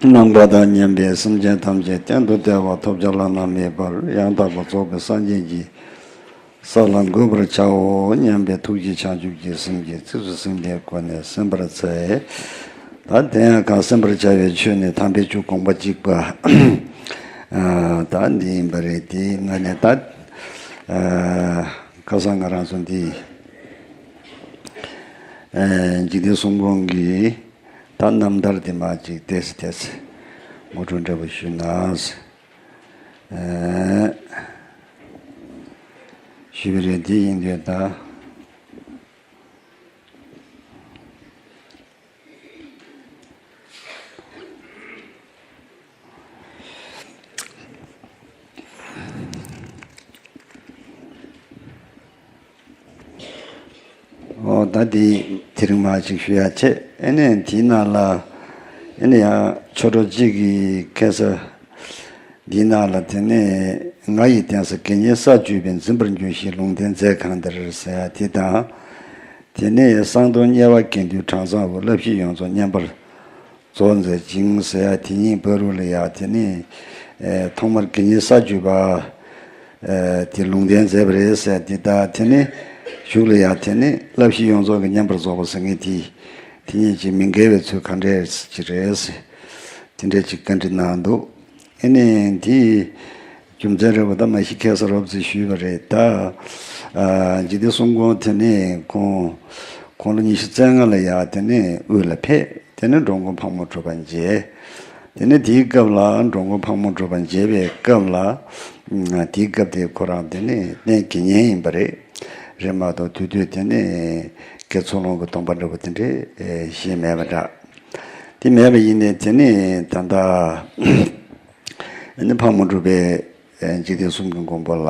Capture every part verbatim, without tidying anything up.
ནང་པ་དང་མཉམ་པའི་སེམས་ཅན་ཐམས་ཅད་གཏན་དུ་བདེ་བ་ཐོབ་བྱ་བླ་ན་མེད་པར་ཡང་དག་པར་རྫོགས་པའི་སངས་རྒྱས་ཀྱི་ས་ལ་འགོད་པར་བྱའོ་སྙམ་པའི་ཐུགས་རྗེ་བྱང་ཆུབ་ཀྱི་སེམས་ཀྱིས་ཚིགས་སུ་ཟིན་པའི་སྒོ་ནས་གསན་པར་འཚལ། ད་དེ་ཡང་གང་གསན་པར་བྱ་བའི་ཆོས་ནི་དམ་པའི་ཆོས་དགོངས་པ་གཅིག་པ། ཨ། ད་འདི་ཡིན་པ་རེད། དེའི་སྔ་ནས་ད། ཨ། ཁ་སང་ང་རང་ཚོ་འདི། ཨ། འཇིག་རྟེན་གསུམ་མགོན་གྱི་ད་རྣམ་ཐར་དེ་མ་ཅིག་ཏོག་ཙམ་ཏོག་ཙམ་ངོ་སྤྲོད་འདྲ་པོ་ཞུས་ན། ཨ། ཞུས་པ་རེད། དེ་ཡིན་དུས་ད། ཨོ། ད་འདི་དེ་རིང་མ་ཅིག་ཞུ་ཡ་བྱས། ཨ་ནི་དེའི་ནང་ལ་ཨ་ནི་ཡང་ཆོས་གྲོགས་གཅིག་གིས་ཁ་སང་འདིའི་ནང་ལ་དེ་ནས་ང་ཡི་གདན་ས་དགེ་བསྙེན་ས་བཅུ་པའི་འཛིན་པར་འགྱུར་ཞེས་ལུང་བསྟན་མཛད་གང་ལྟར་ཟེར་ཡ་དེ་དང་། དེ་ནས་གསང་སྟོང་དམྱལ་བ་དགེ་འདུན་གྲངས་ཚང་བོ་བསླབ་གཞི་ཡོངས་རྫོགས་མཉམ་པར་རྫོགས་མཛད་ཅིང་ཟེར་ཡ་དེ་གཉིས་བར་དུ་ལ་ཡ། དེ་ནས་ཨེ་ཐོག་མར་དགེ་བསྙེན་ས་བཅུ་པ་ཨེ་དེ་ལུང་བསྟན་མཛད་པ་རེད་ཟེར་ཡ་དེ་དང་། དེ་ནས་གཞུག་ལ་ཡ་དེ་ནས་བསླབ་གཞི་ཡོངས་རྫོགས་ཀྱི་མཉམ་པར་རྫོགས་པ་ཟེར་མཁན་དེ། དེ་གཉིས་ཀྱི་མི་འགལ་བའི་ཚུལ་གང་འདྲ་ཅིག་རེད་ཟེར། དེ་འདྲ་ཅིག་བཀའ་འདྲི་གནང་འདུག་ཨ་ནི་དེ་རྒྱུ་མཚན་རེད་པ། ད་མ་གཞི་ཁ་སང་རོབ་ཙམ་ཞུས་པ་རེད། ད་ཨ་འཇིག་རྟེན་གསུམ་མགོན་དེ་ནས་ཁོང་ཁོང་ལོ་ཉི་ཤུ་རྩ་ལྔ་ལ་ཡ་དེ་ནས་དབུས་ལ་ཕེབས། དེ་ནས་འགྲོ་མགོན་ཕག་མོ་གྲུ་པ་མཇལ། དེ་ནས་དེའི་སྐབས་ལ་འགྲོ་མགོན་ཕག་མོ་གྲུ་པ་མཇལ་བའི་སྐབས་ལ། ཨ། དེའི་སྐབས་དེ་ཁོ་རང་དེ་ནས་རྟེན་དགེ་བསྙེན་ཡིན་པ་རེད། རེད་མ་གཏོགས་དུས་དུས་དེ་ནས་དགེ་ཚུལ་སློང་གི་སྡོམ་པ་འདྲ་པོ་དེ་འདྲས་བཞེས་མེད་པ་འདྲ། དེ་མེད་པ་ཡིན་ནའི་དེ་ནས་ད་ལྟ་ཨ་ནི་ཕག་མོ་གྲུ་པས་འཇིག་རྟེན་གསུམ་གྱི་མགོན་པོ་ལ་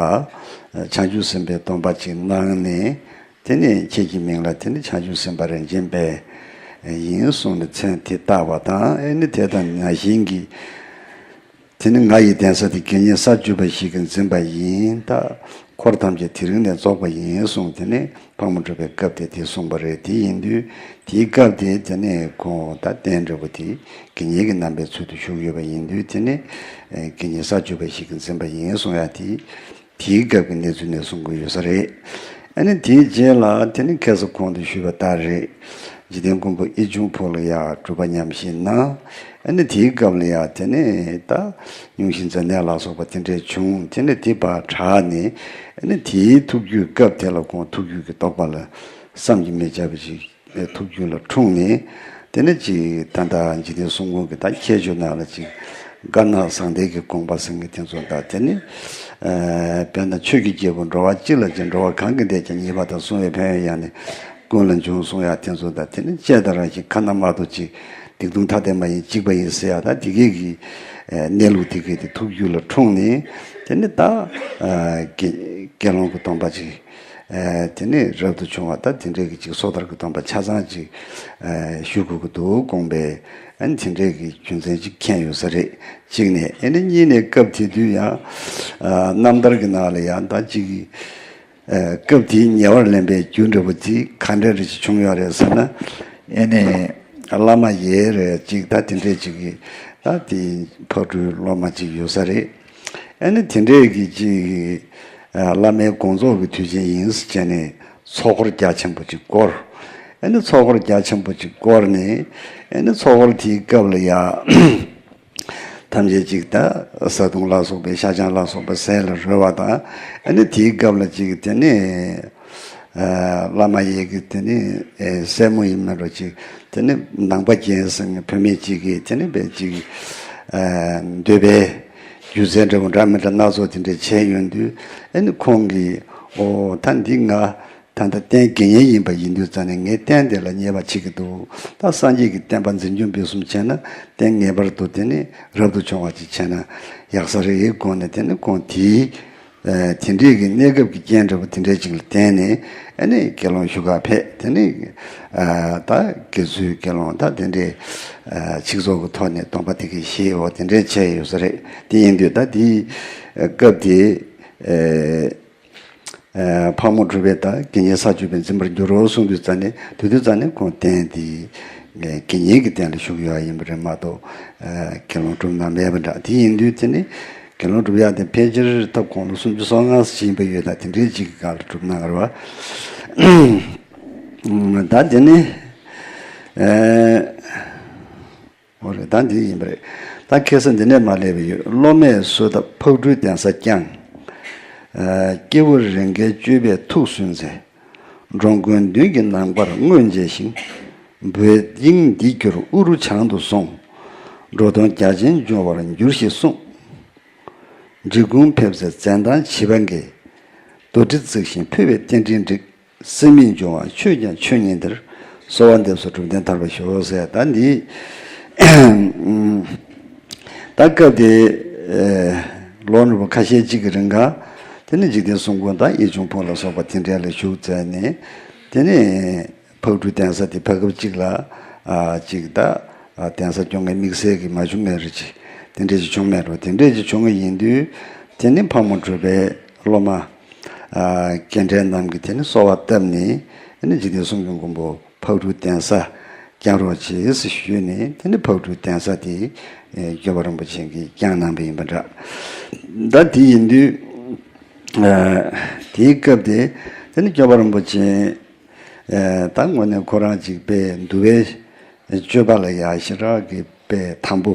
བྱང་ཆུབ་སེམས་དཔའི་སྡོམ་པ་ཅིག་གནང་ནས། དེ་ནས་ཁྱེད་ཀྱི་མིང་ལ་དེ་ནི་བྱང་ཆུབ་སེམས་དཔའ་རིན་ཆེན་དཔལ་ཡིན་གསུངས་ནས་མཚན་དེ་བཏགས་པ་དང་། ཨ་ནི་དེ་དང་ན་གཞོན་གྱི་དེ་ནི་ང་ཡི་གདན་ས་དེ་དགེ་བསྙེན་ས་བཅུ་པ་ཞིག་གིས་འཛིན་པ་ཡིན། ད་འཁོར་ཐམས་ཅད་དེ་རིང་ནས་རྫོགས་པ་ཡིན་གསུངས། དེ་ནས་ཕག་མོ་གྲུ་པས་སྐབས་དེ་དེ་གསུངས་པ་རེད། དེ་ཡིན་དུས་དེའི་སྐབས་དེ་དེ་ནས་ཁོང་ད་རྟེན་འབྲེལ་པོ་དེ་དགེ་བསྙེན་གྱི་རྣམ་པའི་ཚུལ་དུ་བཞུགས་ཡོད་པ་ཡིན་དུས། དེ་ནས་དགེ་བསྙེན་ས་བཅུ་པ་ཞིག་གིས་འཛིན་པ་ཡིན་གསུངས་ཡ་དེ། དེའི་སྐབས་ཀྱི་གནས་ཚུལ་ནས་གསུང་གི་ཡོད་ས་རེད། ཨ་ནི་དེའི་རྗེས་ལ་དེ་ནི་ཁ་སང་གོང་དུ་ཞུས་པ་ལྟར་རེད། འཇིག་རྟེན་མགོན་པོ་ཨེ་ཆུང་ཕོ་ལ་ཡ་སྒྲུབ་པ་ཉམས་བཞེས་གནང་། ཨ་ནི་དེའི་སྐབས་ལ་ཡ་དེ་ནི་ད་སྙུང་གཞི་མཛེ་ནད་ལ་སོགས་པ་དེ་འདྲས་བྱུང་། དེ་ནི་དེ་ཕར་དྲག་ནས། ཨ་ནི་དེའི་ཐུགས་རྒྱུད་སྐབས་དེ་ལ་ཁོང་ཐུགས་རྒྱུད་ཀྱི་རྟོགས་པ་ལ་བསམ་གྱིས་མི་ཁྱབ་པ་ཞིག་ཐུགས་རྒྱུད་ལ་འཁྲུངས་ནས། དེ་ནས་ཅིག་ད་ལྟ་འཇིག་རྟེན་གསུམ་མགོན་གྱི་ད་ཁྱད་ཆོས་ནང་ལ་ཅིག་དཀར་ནག་ཟང་ཐལ་གྱི་དགོངས་པ་ཟེར་མཁན་དེ་ཚོ་དང་། དེ་ནས་ཨ་དཔེར་ན་ཆོས་ཀྱི་རྒྱལ་པོ་འགྲོ་བ་སྤྱི་ལ་སྦྱིན། འགྲོ་བ་གང་གི་བདེ་ཀྱང་ཉེས་པ་དང་། བསྲུང་བའི་ཕན་ཡོན་ཡང་ནི་ཀུན་ལ་འབྱུང་གསུང་ཡ་དེ་ཚོ་དང་། དེ་ནས་བཅས་དང་རང་བཞིན་ཁ་ན་མ་ཐོ་ཅིག་སྡིག་ལྟུང་ཐ་དད་མ་ཡིན་གཅིག་པ་ཡིན་ཟེར་ཡ་ད་དེ་གས་ཀྱི་ཨ་གནས་ལུགས་དེ་གས་དེ་ཐུགས་རྒྱུད་ལ་འཁྲུངས་ནས། དེ་ནས་ད་ཨ་དགེ་དགེ་སློང་གི་སྡོམ་པ་ཅིག་ཨ་དེ་ནས་རབ་ཏུ་བྱུང་བ་ད་དེ་འདྲས་ཀྱི་ཅིག་སོ་ཐར་གྱི་སྡོམ་པ་ཆ་ཚང་ཅིག་ཨ་ཞུ་དགོས་ཀྱི་འདུག་དགོངས་པས། ཨ་ནི་དེ་འདྲས་ཀྱི་རྒྱུ་མཚན་ཅིག་མཁྱེན་ཡོད་ས་རེད། གཅིག་ནས། ཨ་ནི་གཉིས་ནས་སྐབས་དེ་དུས་ཡང་ཨ་རྣམ་ཐར་གྱི་ནང་ལ་ཡང་ད་ཅིག་ཨ་སྐབས་དེའི་ཉེ་བར་ལེན་པའི་རྒྱུ་འདྲ་པོ་དེ་ག་འདྲ་རེ་ཅིག་བྱུང་ཡོད་རེད་ཟེར་ན། ཨ་ནི་བླ་མ་ཡས་རེ་ཅིག་ད་དེ་འདྲས་ཅིག་གི་ད་དེ་ཕག་གྲུའི་སློབ་མ་ཅིག་ཡོད་ས་རེད། ཨ་ནི་དེ་འདྲས་ཀྱི་ཅིག་ཨ་བླ་མའི་དགོངས་རྫོགས་ཀྱི་དུས་ཆེན་ཡིན་ཟེར་བྱས་ནས་ཚོགས་འཁོར་རྒྱ་ཆེན་པོ་ཅིག་བསྐོར། ཨ་ནི་ཚོགས་འཁོར་རྒྱ་ཆེན་པོ་ཅིག་བསྐོར་ནས། ཨ་ནི་ཚོགས་འཁོར་དེའི་སྐབས་ལ་ཡ་ཐམས་ཅད་ཅིག་ད་བཟའ་བཏུང་ལ་སོགས་པའི་ཤ་ཆང་ལ་སོགས་པ་ཟས་ལ་རོལ་བ་དང་། ཨ་ནི་དེའི་སྐབས་ལ་ཅིག་དེ་ནས་ཨ་བླ་མ་ཡས་ཀྱི་དེ་ནས་ཨེ་སྲས་མོ་ཡིན་མིན་འགྲོ་ཅིག་དེ་ནས་ནང་པ་རྒྱན་ཟེར་བའི་བུད་མེད་ཅིག་གིས་དེ་ནས་དཔེ་ཅིག་ཨ་འདོད་པའི་སྒྱུ་རྩལ་འདྲ་བོ་འདྲ་མི་འདྲ་སྣ་ཚོགས་དེ་འདྲ་བྱས་ཡོང་དུས། ཨ་ནི་ཁོང་གིས་ཨོ་ད་འདི་ང་ད་ལྟ་རྟེན་དགེ་བསྙེན་ཡིན་པ་ཡིན་དུས་ཙང་ནས་ངས་རྟེན་དེ་ལ་ཉེས་པ་བྱེད་ཀྱི་འདུག་ད་སངས་རྒྱས་ཀྱི་བསྟན་པ་འཛིན་སྐྱོང་སྤེལ་གསུམ་བྱས་ན་རྟེན་ངེས་པར་དུ་དེ་ནས་རབ་ཏུ་བྱུང་བ་ཅིག་བྱས་ན་ཡག་ས་རེད་དགོངས་ནས། དེ་ནས་ཁོང་དེའི་ཨ་དེ་འདྲས་ཀྱི་གནས་སྐབས་ཀྱི་རྐྱེན་འདྲ་བོ་དེ་འདྲས་ཅིག་ལ་བརྟེན་ནས། ཨ་ནི་དགེ་སློང་བཞུགས་སྒར་ཕེབས། དེ་ནས་ཨ་ད་དགེ་ཚུལ་དགེ་སློང་ད་དེ་འདྲས་ཨ་ཆིག་རྫོགས་ཀྱི་ཐོག་ནས་སྡོམ་པ་དེ་གས་བཞེས་འོ་དེ་འདྲས་བྱས་ཡོད་ས་རེད། དེ་ཡིན་དུས་ད་དེའི་སྐབས་དེ་ཨ་ཨ་ཕག་མོ་གྲུ་པས་ད་དགེ་བསྙེན་ས་བཅུ་པའི་འཛིན་པར་འགྱུར་རོ་གསུངས་དུས་ཙང་ནས། དེ་དུས་ཙང་ནས་ཁོང་རྟེན་དེ་ དགེ་བསྙེན་གྱི་སྟེང་ལ་ཞུགས་ཡོད་ཡིན་པ་རེད་མ་གཏོགས། ཨ་དགེ་སློང་སྒྲུབ་གནང་མེད་པ་འདྲ། དེ་ཡིན་དུས་དེ་ནི་དགེ་སློང་སྒྲུབ་ཡག་དེ་ཕལ་ཆེར་ད་དགུང་ལོ་སུམ་ཅུ་སོ་ལྔ་ཙམ་ཕྱིན་པ་ཡོད་ན་དེ་འདྲའི་ཅིག་གི་སྒང་ལ་སྒྲུབ་གནང་བ་རེད་བ། ད་དེ་ནི་ཨ། འོ་རེད། ད་འདི་ཡིན་པ་རེད། ད་ཁ་སང་འདི་ནས་མར་སླེབས་པ་ཡོད། སློབ་མས་གསོལ་བཏབ་ཕག་གྲུའི་གདན་ས་བསྐྱངས། ཨ་སྐྱེས་བུ་རེ་འགས་སྤྱོད་པས་ཐུགས་སུན་འཚེར། འགྲོ་མགོན་མདུན་གྱི་ནམ་མཁར་མངོན་མཇལ་ཞིང་། འབོད་དབྱིངས་འདི་གྱུར་ཨུ་རུ་བྱང་དུ་སོང་། འགྲོ་དོན་རྒྱ་ཆེན་འབྱུང་བར་འགྱུར་ཞེས་གསུངས། འབྲི་གུང་ཕེབས་སའི་ཙན་དན་བྱིས་པ་འགས། རྡོ་གྲི་བརྩིགས་ཤིང་ཕུལ་བས་རྟེན་འབྲེལ་འགྲིག། སྲེད་མེད་འབྱུང་བ་ཆོས་ཀྱང་ཆོས་ཉིད་འདིར། གསོལ་བ་འདེབས་སོ་སྒྲུབ་ལྡན་ཐར་པར་ཤོག་ཟེར། ད་འདི་ད་སྐབས་དེ་ལོ་ནུབ་ཁ་ཤས་ཅིག་གི་རིང་ག་དེ་ནི་འཇིག་རྟེན་གསུམ་མགོན་དང་ཡེ་ཆུང་ཕུང་ལ་སོགས་པ་དེ་འདྲ་ལ་བཞུགས་མཛད་ནས། དེ་ནས་ཕག་གྲུའི་གདན་ས་དེ་བར་སྐབས་གཅིག་ལ་ཨ་གཅིག་ད་ཨ་གདན་ས་སྐྱོང་མཁན་དམིགས་བསལ་གྱི་མ་བྱུང་ངེས་རེད་ཅིག་དེ་འདྲས་ཅིག་བྱུང་མེད་རོ། དེ་འདྲས་ཅིག་བྱུང་ངེས་ཡིན་དུས་དེ་ནི་ཕག་མོ་གྲུ་པའི་སློབ་མ་ཨ་སྐྱེ་ཕྲེང་རྣམས་ཀྱིས་དེ་ནི་གསོལ་བ་བཏབ་ནས། དེ་ནི་འཇིག་རྟེན་གསུམ་མགོན་མགོན་པོ་ཕག་གྲུའི་གདན་ས་བསྐྱང་རོགས་བྱེད་ཟེར་ཞུས་ནས། དེ་ནི་ཕག་གྲུའི་གདན་ས་དེ་ཨེ་སྐྱོབ་པ་རིན་པོ་ཆེ་གིས་བསྐྱངས་གནང་བ་ཡིན་པ་འདྲ། ད་དེ་ཡིན་དུས་ཨ་དེའི་སྐབས་དེ་དེ་ནི་སྐྱོབ་པ་རིན་པོ་ཆེ་ཨ་ད་དངོས་གནས་ཁོ་རང་ཅིག་དཔེ་འདུལ་བའི་སྤྱོད་པ་ལ་ཡ་ཞེ་དྲག་གི་དཔེ་དམ་པོ་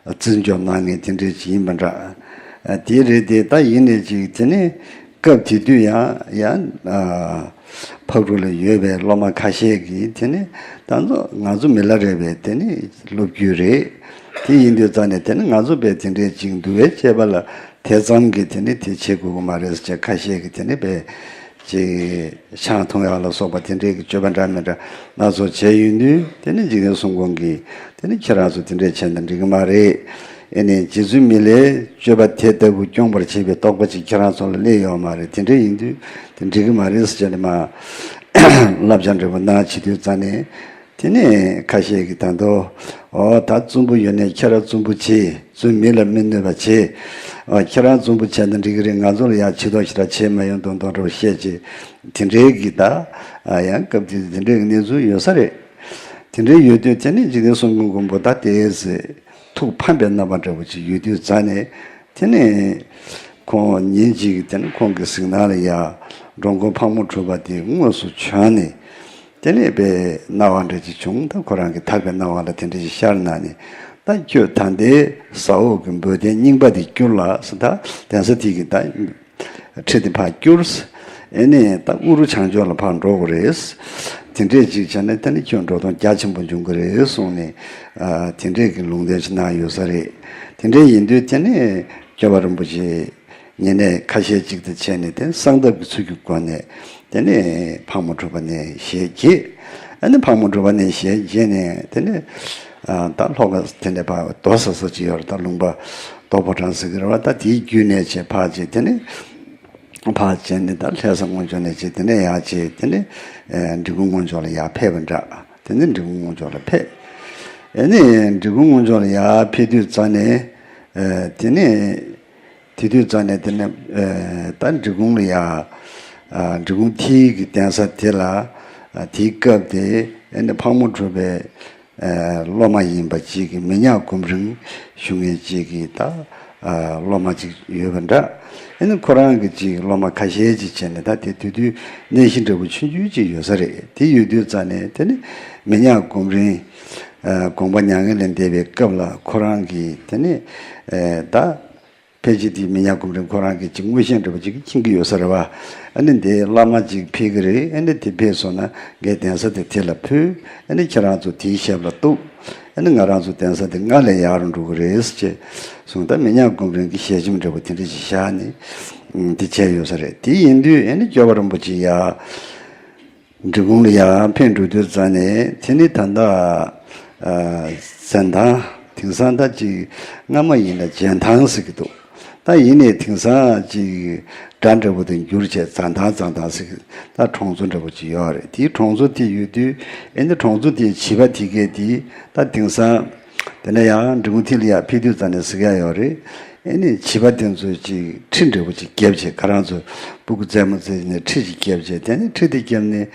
བརྩི་འཇོག་གནང་མཁན་དེ་འདྲས་ཅིག་ཡིན་པ་འདྲ། ཨ་དེ་རེད་དེ། ད་ཡིན་ནས་ཅིག་དེ་ནི་སྐབས་དེ་དུས་ཡང་ཡང་ཨ་ཕག་གྲུ་ལ་ཡོད་པའི་སློབ་མ་ཁ་ཤས་ཀྱིས་དེ་ནི་ད་ང་ཚོ་ང་ཚོ་མི་ལ་རས་པའི་དེ་ནི་སློབ་བརྒྱུད་རེད། དེ་ཡིན་དུས་ཙང་ནས་དེ་ནི་ང་ཚོ་དཔེ་དེ་འདྲས་ཅིག་འདུལ་བའི་སྤྱོད་པ་ལ་དེ་ཙམ་གྱི་དེ་ནི་དེ་བྱེད་དགོས་ཀྱི་མ་རེད་ཟེར་བྱས་ཁ་ཤས་ཀྱིས་དེ་ནི་དཔེ་ཅིག་ཆང་འཐུང་ཡག་ལ་སོགས་པ་དེ་འདྲའི་གི་སྤྱོད་པ་འདྲ་མི་འདྲ་སྣ་ཚོགས་བྱས་ཡོད་དུས། དེ་ནི་འཇིག་རྟེན་གསུམ་མགོན་གྱིས་དེ་ནི་ཁྱེད་རང་ཚོ་དེ་འདྲས་བྱས་ན་འགྲིག་གི་མ་རེད། ཨེ་ནས་རྗེ་བཙུན་མི་ལས་སྤྱོད་པ་དེ་ལྟ་བུ་སྐྱོང་བར་བྱེད་པའི་རྟོགས་པ་ཅིག་ཁྱེད་རང་ཚོ་ལ་སླེབས་ཡོད་མ་རེད། དེ་འདྲ་ཡིན་དུས་དེ་འགྲིག་གི་མ་རེད་ཟེར་བྱས་ནས་མ་བསླབ་བྱ་འདྲ་པོ་གནང་བྱེད་དུས་ཙང་ནས། དེ་ནས་ཁ་ཤས་ཀྱིས་ད་དོ། འོ་ད་རྩུབ་པོ་ཡོད་ནས་ཁྱེད་རང་རྩུབ་པོ་བྱེད། རྩུབ་མི་ལ་མི་གནོད་པ་བྱེད། འོ་ཁྱེད་རང་རྩུབ་པོ་བྱས་ན་འགྲིག་གི་རེད། ང་ཚོ་ལ་ཡང་ཆེ་མདོག་ཞེ་དྲག་བྱེད་མ་ཡོང་མདོག་མདོག་འདྲ་པོ་བཤད་ཅིག་དེ་འདྲའི་གི་ད་ཨ་ཡང་སྐབས་དེ་དེ་འདྲའི་གི་གནས་ཚུལ་ཡོད་ས་རེད། དེ་འདྲའི་ཡོད་དུས་དེ་ནས་འཇིག་རྟེན་གསུམ་མགོན་མགོན་པོ་ད་དེའི་ཟེ་ཐུགས་ཕམ་པའི་རྣམ་པ་འདྲ་པོ་ཅིག་ཡོད་དུས་ཙང་ནས། དེ་ནས་ཁོང་ཉིན་གཅིག་དེ་ནས་ཁོང་གི་གཟིགས་སྣང་ལ་ཡ་འགྲོ་མགོན་ཕག་མོ་གྲུ་པ་དེ་དངོས་སུ་བྱོན་ནས། དེ་ནས་དཔེ་སྣང་བ་འདྲ་ཅིག་བྱུང་། ད་ཁོ་རང་གི་ཐར་པའི་སྣང་བ་ལ་དེ་འདྲ་ཞིག་ཤར་གནང་ནས། ད་ཁྱོད་ད་ལྟའི་ཟ་འོག་གི་འབོལ་གདན་རྙིང་པ་དེ་བསྐྱུར་ལ་ཟེར། ད་གདན་ས་དེ་གི་ད་ཁྲི་དེ་ཕར་བསྐྱུར། ཨེ་ནས་ད་ཨུ་རུ་བྱང་ཕྱོགས་ལ་ཕར་འགྲོ་དགོས་རེད། དེ་འདྲས་ཅིག་བྱས་ནས་ད་ནི་ཁྱོད་འགྲོ་སྟངས་རྒྱ་ཆེན་པོ་འབྱུང་གི་རེད་གསུངས་ནས། ཨ་དེ་འདྲས་ཀྱི་ལུང་བསྟན་ཞིག་གནང་ཡོད་ས་རེད། དེ་འདྲས་ཡིན་དུས་དེ་ནས་སྐྱོབ་པ་རིན་པོ་ཆེ་ཉེ་གནས་ཁ་ཤས་ཅིག་དང་བྱས་ནས་དེ་གསང་སྟབས་ཀྱི་ཚུལ་གྱི་སྒོ་ནས། དེ་ནས་ཕག་མོ་གྲུ་པ་ནས་ཞལ་གྱེས། ཨ་ནི་ཕག་མོ་གྲུ་པ་ནས་ཞལ་གྱེས་ནས་དེ་ནས་ཨ་ད་ལྷོ་ཁ་དེ་ནས་ཕར་རྡོ་ཟ་ས་ཅིག་ཡོད་རེད། ད་ལུང་པ་རྡོ་ཕོ་བྲང་ཟེར་གི་རེད་བ། ད་དེའི་བརྒྱུད་ནས་བྱས་ཕར་བྱས། དེ་ནས་ཕར་བྱས་ནས་ད་ལྷ་ས་སྔོན་ཕྱོགས་ནས་བྱས། དེ་ནས་ཡར་བྱས། དེ་ནས་ཨ་འབྲི་གུང་སྔོན་ཕྱོགས་ལ་ཡར་ཕེབས་པ་འདྲ། དེ་ནས་འབྲི་གུང་སྔོན་ཕྱོགས་ལ་ཕེབས། ཨ་ནི་འབྲི་གུང་སྔོན་ཕྱོགས་ལ་ཡར་ཕེབས་དུས་ཙང་ནས། ཨ་དེ་ནས་དེ་དུས་ཙང་ནས་དེ་ནས་ཨ་ད་འབྲི་གུང་ལ་ཡར་ཨ་འབྲི་གུང་མཐིལ་གྱི་གདན་ས་དེ་ལ། ཨ་དེའི་སྐབས་དེ་ཨ་ནི་ཕག་མོ་གྲུ་པའི་ཨ་སློབ་མ་ཡིན་པ་ཅིག་གི་མི་ཉག་སྒོམ་རིང་ཞུ་མཁན་ཅིག་གི་ད་ཨ་སློབ་མ་ཅིག་ཡོད་པ་འདྲ། ཨ་ནི་ཁོ་རང་གི་ཅིག་སློབ་མ་ཁ་ཤས་ཅིག་བྱས་ནས། ད་དེ་དེ་དུས་གནས་གཞི་འདྲ་པོ་ཆུང་ཆུང་ཅིག་ཡོད་ས་རེད། དེ་ཡོད་དུས་ཙང་ནས་དེ་ནི་མི་ཉག་སྒོམ་རིང་ཨ་དགོངས་པ་མྱ་ངན་ལས་འདས་པའི་སྐབས་ལ་ཁོ་རང་གིས་དེ་ནི་ཨ་ད་ཕལ་ཆེར་དེ་མི་ཉག་སྒོམ་རིང་ཁོ་རང་གི་ཅིག་མངོན་ཤེས་འདྲ་པོ་ཅིག་མཁྱེན་གྱི་ཡོད་ས་རེད་བ། ཨ་ནི་འདི་བླ་མ་ཅིག་ཕེབས་ཀྱི་རེད། ཨ་ནི་དེ་ཕེབས་སོང་ན་ངས་གདན་ས་དེ་དེ་ལ་ཕུལ། ཨ་ནི་ཁྱེད་རང་ཚོ་དེའི་ཞབས་ལ་གཏུགས། ཨ་ནི་ང་རང་ཚོ་གདན་ས་དེ་སྔར་ལས་ཡག་རུ་འགྲོ་གི་རེད་ཅེས་གསུངས། ད་མི་ཉག་སྒོམ་རིང་གི་ཞལ་ཆེམས་འདྲ་པོ་དེ་འདྲ་ཞིག་བཞག་ནས་ཨ་དེ་བྱས་ཡོད་ས་རེད། དེ་ཡིན་དུས་ཨ་ནི་སྐྱོབ་པ་རིན་པོ་ཆེ་ཡར་འབྲི་གུང་ལ་ཡར་ཕེབས་འགྲོ་དུས་ཙང་ནས། དེ་ནི་ད་ལྟ་ཨ་ཙན་དན། དེང་སང་ད་ཅིག་སྔ་མ་ཡིན་ན་རྗེན་ཐང་ཟེར་གྱི་འདུག་ད་ཡིན་ནའི་དེང་སང་ཅིག་སྒྲ་འདྲ་པོ་དེ་འགྱུར་བྱས་ཙན་དན་ཙན་དན་ཟེར་གྱི། ད་གྲོང་ཚོ་འདྲ་པོ་ཅིག་ཡོད་རེད། དེའི་གྲོང་ཚོ་དེ་ཡོད་དུས་ཨེ་ནི་གྲོང་ཚོ་དེའི་བྱིས་པ་དེ་གས་དེ་ད་དེང་སང་དེ་ནས་ཡང་འབྲི་གུང་མཐིལ་ལ་ཡར་ཕེབས་དུས་ཙང་ནས་ཟེར་གྱི་ཡོད་རེད། ཨེ་ནི་བྱིས་པ་དེ་ཚོས་ཅིག་ཁྲི་འདྲ་པོ་ཅིག་བརྒྱབ་བྱས། ཁོ་རང་ཚོས་སྤུ་གུ་རྩེད་མོ་རྩེ་ནས་ཁྲི་ཅིག་བརྒྱབ་བྱས། དེ་ནས་ཁྲི་དེ་བརྒྱབ་ནས་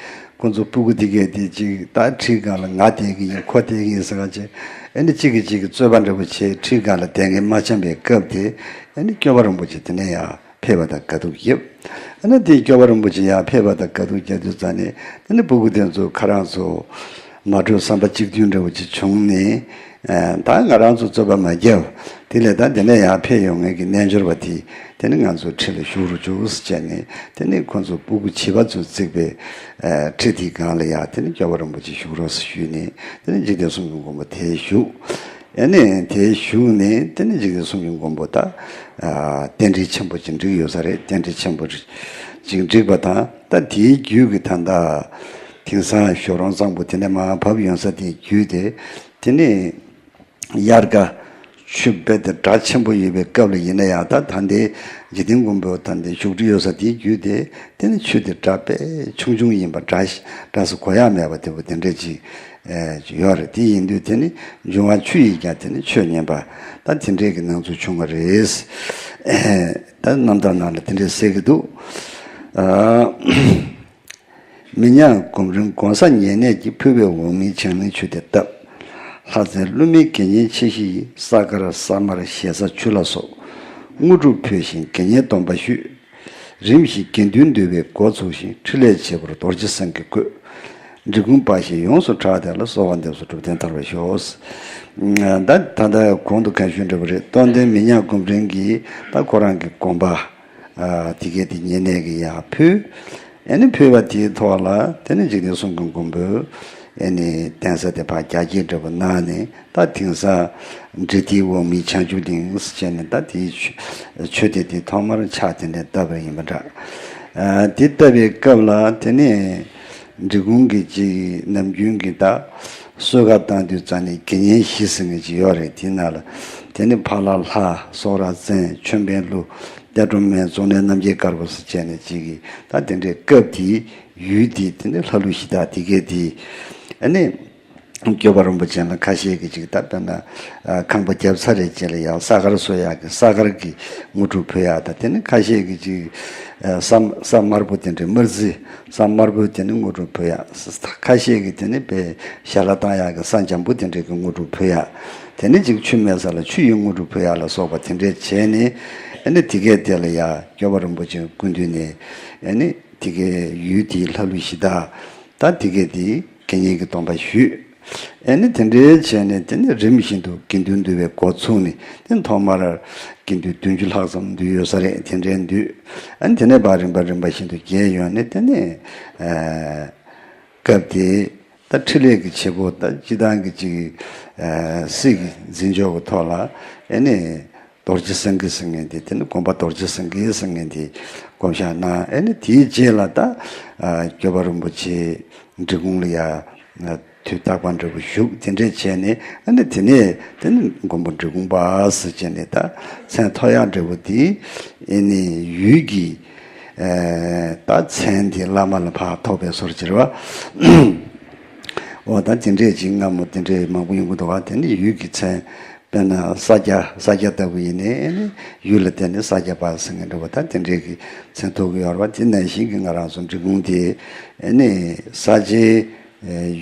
ཁོ་ཚོ་སྤུ་གུ་དེ་གས་དེ་ཅིག་ད་ཁྲིའི་སྒང་ལ་ང་བསྡད་ཀྱི་ཡིན། ཁོ་བསྡད་ཀྱི་ཡིན་ཟེར་ག་ཅིག་ཨ་ནི་གཅིག་གིས་གཅིག་གི་རྩོད་པ་འདྲ་པོ་བྱས། ཁྲིའི་སྒང་ལ་བསྡད་མཁན་མ་འཆམ་པའི་སྐབས་དེ། ཨ་ནི་སྐྱོབ་པ་རིན་པོ་ཆེ་དེ་ནས་ཡར་ཕེབས་པ་དང་དགའ་སྡུག་བརྒྱབ། ཨ་ནི་དེ་སྐྱོབ་པ་རིན་པོ་ཆེ་ཡར་ཕེབས་པ་དང་དགའ་སྡུག་བརྒྱབ་དུས་ཙང་ནས། དེ་ནི་སྤུ་གུ་དེ་ཚོ་ཁོ་རང་ཚོ་མ་གྲོས་བསམ་པ་གཅིག་མཐུན་འདྲ་པོ་ཅིག་བྱུང་ནས། ཨ་ད་ང་རང་ཚོ་རྩོད་པ་མ་བརྒྱབ། དེ་ལས་ད་དེ་ནས་ཡར་ཕེབས་ཡོང་མཁན་གྱི་རྣལ་འབྱོར་པ་དེ། དེ་ནི་ང་ཚོའི་ཁྲི་ལ་བཞུགས་རོགས་བྱོས་ཟེར་བྱས་ནས། དེ་ནི་ཁོ་ཚོ་སྤུ་གུ་བྱིས་པ་ཚོས་བརྩིགས་པའི་ཨ་ཁྲི་དེའི་སྒང་ལ་ཡར་དེ་ནི་སྐྱོབ་པ་རིན་པོ་ཆེ་བཞུགས་རོགས་ཟེར་ཞུས་ནས། དེ་ནི་འཇིག་རྟེན་གསུམ་གྱི་མགོན་པོ་དེར་བཞུགས། ཨ་ནི་དེར་བཞུགས་ནས་དེ་ནི་འཇིག་རྟེན་གསུམ་གྱི་མགོན་པོ་ད་ཨ་རྟེན་འབྲེལ་ཆེན་པོ་ཅིག་འགྲིག་ཡོད་ས་རེད། རྟེན་འབྲེལ་ཆེན་པོ་ཅིག་འགྲིག་པ་དང་། ད་དེའི་བརྒྱུད་ཀྱི་ད་ལྟ་དེང་སང་ཞོ་རོང་གཙང་པོ་དེ་ནས་མར་བབས་ཡོང་ས་དེའི་བརྒྱུད་དེ། དེ་ནི་དབྱར་ཁ་ཆུ་རྦད་དེ་སྒྲ་ཆེན་པོ་ཡོད་པའི་སྐབས་ལ་ཡིན་ན་ཡང་། ད་ད་ལྟའི་འཇིག་རྟེན་མགོན་པོ་ད་ལྟའི་བཞུགས་ཁྲི་ཡོད་ས་དེའི་བརྒྱུད་དེ། དེ་ནི་ཆུ་དེ་སྒྲ་དཔེ་ཆུང་ཆུང་ཡིན་པ། སྒྲ་སྒྲ་ཟེར་གོ་ཡག་མེད་པ་དེ་པོ་དེ་འདྲ་ཅིག་ཨེ་ཡོད་རེད། དེ་ཡིན་དུས་དེ་ནི་འབྱུང་བ་ཆུ་ཡིས་ཀྱང་དེ་ནི་ཆོས་ཉན་པ། ད་དེ་འདྲའི་གི་སྣང་ཚུལ་བྱུང་བ་རེད། ད་རྣམ་ཐར་ནང་ལ་དེ་འདྲས་གསལ་གྱི་འདུག་ཨ། མི་ཉག་སྒོམ་རིང་དགོན་ས་ཉེ་གནས་ཀྱིས། ཕུལ་བའི་འོག་མིན་བྱང་གླིང་ཆུ་དེ་བཏབ། ལྷ་རྫས་ཀླུ་མིན་དགེ་བསྙེན་མཆེད་བཞི་ཡིས། ས་དཀར་ས་དམར་ཞེ་ས་ཆུ་ལ་སོགས། དངོས་གྲུབ་ཕུལ་ཞིང་དགེ་བསྙེན་སྡོམ་པ་ཞུས། རིམ་བཞིན་དགེ་འདུན་འདུས་པའི་འགོ་ཚུགས་ཤིང་། ཕྲིན་ལས་བྱེད་པོར་རྡོ་རྗེ་སེང་གེས་བཀོད། འབྲི་གུང་པ་ཞེས་ཡོངས་སུ་གྲགས་དེ་ལ། གསོལ་བ་འདེབས་སོ་གྲུབ་ལྡན་ཐར་པར་ཤོག་ད་ད་ལྟ་གོང་དུ་ག་ཞུས་འདྲ་པོ་རེད། རྟོགས་ལྡན་མི་ཉག་སྒོམ་རིང་གིས་ད་ཁོ་རང་གི་དགོན་པ་ཨ་དེ་གའི་དེ་ཉེ་གནས་ཀྱི་ཡར་ཕུལ། ཨེ་ནི་ཕུལ་བ་དེའི་ཐོག་ལ་དེ་ནི་འཇིག་རྟེན་གསུམ་གྱི་མགོན་པོས་ཨེ་ནི་གདན་ས་དེ་ཕར་རྒྱ་སྐྱེད་འདྲ་པོ་གནང་ནས། ད་དེང་སང་འབྲི་དེའི་འོག་མིན་བྱང་ཆུབ་གླིང་ཟེར་བྱས་ནས། ད་དེའི་ཆོས་ཆོས་སྡེ་དེ་ཐོག་མར་ཕྱག་དེ་འདྲ་བཏབ་པ་ཡིན་པ་འདྲ། ཨ་དེ་བཏབ་པའི་སྐབས་ལ་དེ་ནི་འབྲི་གུང་གི་ཅིག་ནམ་རྒྱུན་གྱི་ད་གསོལ་ཁ་བཏང་དུས་ཙང་ནས་དགེ་བསྙེན་བཞི་ཟེར་མཁན་ཅིག་ཡོད་རེད། དེའི་ནང་ལ་དེ་ནི་ཕ་ལྷ་ལྷ། སྲོག་ར་བཙན། མཆོད་འབུལ་ཀླུ། གཏེར་སྒྲོམ་སྨན། གཙུག་ནས་རྣམ་རྒྱལ་དཀར་པོ་ཟེར་བྱས་ནས་ཅིག་གི་ད་དེ་འདྲའི་སྐབས་དེའི་ཡུལ་དེའི་དེ་ནི་ལྷ་ཀླུ་གཞི་བདག་དེ་གའི་དེ། ཨ་ནི་སྐྱོབ་པ་རིན་པོ་ཆེ་ལ་ཁ་ཤས་ཀྱིས་ཅིག་ད་དཔེར་ན་ཨ་ཁང་པ་བརྒྱབ་ཚར་རེད་ཅེས་ལ་ཡང་ས་དཀར་གསོལ་ཡག་གི་ས་དཀར་གྱི་དངོས་གྲུབ་ཕུལ་ཡག་དང་། དེ་ནི་ཁ་ཤས་ཀྱིས་ཅིག་ཨ་ས་ས་དམར་པོ་དེ་འདྲའི་དམར་རྩི། ས་དམར་པོའི་དེ་ནི་དངོས་གྲུབ་ཕུལ་ཡག་ཁ་ཤས་ཀྱིས་དེ་ནི་དཔེ་ཞལ་ལག་བཏང་ཡག་གི་ས་འཇམ་པོ་དེ་འདྲའི་གི་དངོས་གྲུབ་ཕུལ་ཡག་དེ་ནི་ཅིག་ཆུ་མེད་ས་ལ་ཆུ་ཡི་དངོས་གྲུབ་ཕུལ་ཡག་ལ་སོགས་པ་དེ་འདྲའི་བྱས་ནས། ཨ་ནི་དེ་གས་དེ་ལ་ཡང་སྐྱོབ་པ་རིན་པོ་ཆེ་སྐུ་མདུན་ནས། ཨ་ནི་དེ་གའི་ཡུལ་དེའི་ལྷ་ཀླུ་གཞི་བདག་ད་དེ་གའི་དེའི་དགེ་བསྙེན་གྱི་སྡོམ་པ་ཞུས། ཨེ་ནི་དེ་འདྲའི་བྱས་ནས་དེ་ནི་རིམ་བཞིན་དུ་དགེ་འདུན་འདུས་པའི་འགོ་ཚུགས་ནས། དེ་ཐོག་མར་དགེ་འདུན་བདུན་ཅུ་ལྷག་ཙམ་འདུས་ཡོད་ས་རེད། དེ་འདྲའི་འདུས། ཨ་ནི་དེ་ནས་ཕར་རིམ་པ་རིམ་པ་བཞིན་དུ་རྒྱས་ཡོང་ནས། དེ་ནི་ཨ་སྐབས་དེ་ད་ཕྲིན་ལས་ཀྱི་བྱེད་པོ་ད་སྤྱི་བཏང་གི་ཅིག་ཨ་སྲིད་ཀྱི་འཛིན་ཕྱོགས་ཀྱི་ཐོག་ལ། ཨེ་ནི་རྡོ་རྗེ་སེང་གེ་ཟེར་མཁན་དེ། དེ་ནི་དགོན་པ་རྡོ་རྗེ་སེང་གེ་ཟེར་མཁན་དེ་བསྐོ་བཞག་གནང་། ཨེ་ནི་དེའི་རྗེས་ལ་ད་ཨ་སྐྱོབ་པ་རིན་པོ་ཆེ་འབྲི་གུང་ལ་ཡ་དུས་རྟག་པར་འདྲ་པོ་བཞུགས། དེ་འདྲས་བྱས་ནས། ཨ་ནི་དེ་ནས་དེ་ནི་མགོན་པོ་འབྲི་གུང་པ་ཟེར་བྱས་ནས་ད་མཚན་ཐོགས་ཡག་འདྲ་པོ་དེ། ཨེ་ནི་ཡུལ་གྱི་ཨ་ད་མཚན་དེ་བླ་མ་ལ་ཕར་ཐོགས་པའི་བཟོ་འདྲ་ཅིག་རེད་པ། འོ་ད་དེ་འདྲས་ཅིག་སྔ་མོ་དེ་འདྲས་མང་པོ་ཡོང་གི་འདུག་པ། དེ་ནི་ཡུལ་གྱི་མཚན། དཔེར་ན་ས་སྐྱ། ས་སྐྱ་ལྟ་བུ་ཡིན་ནའི་ཨེ་ནི་ཡུལ་ལ་བརྟེན་ནས་ས་སྐྱ་པ་ཟེར་མཁན་འདྲ་པོ་ད་དེ་འདྲའི་གི་མཚན་ཐོགས་ཀྱི་ཡོད་རེད་པ། དེ་ནང་བཞིན་གྱི་ང་རང་ཚོ་འབྲི་གུང་དེ་ཨེ་ནི་ས་ཆའི་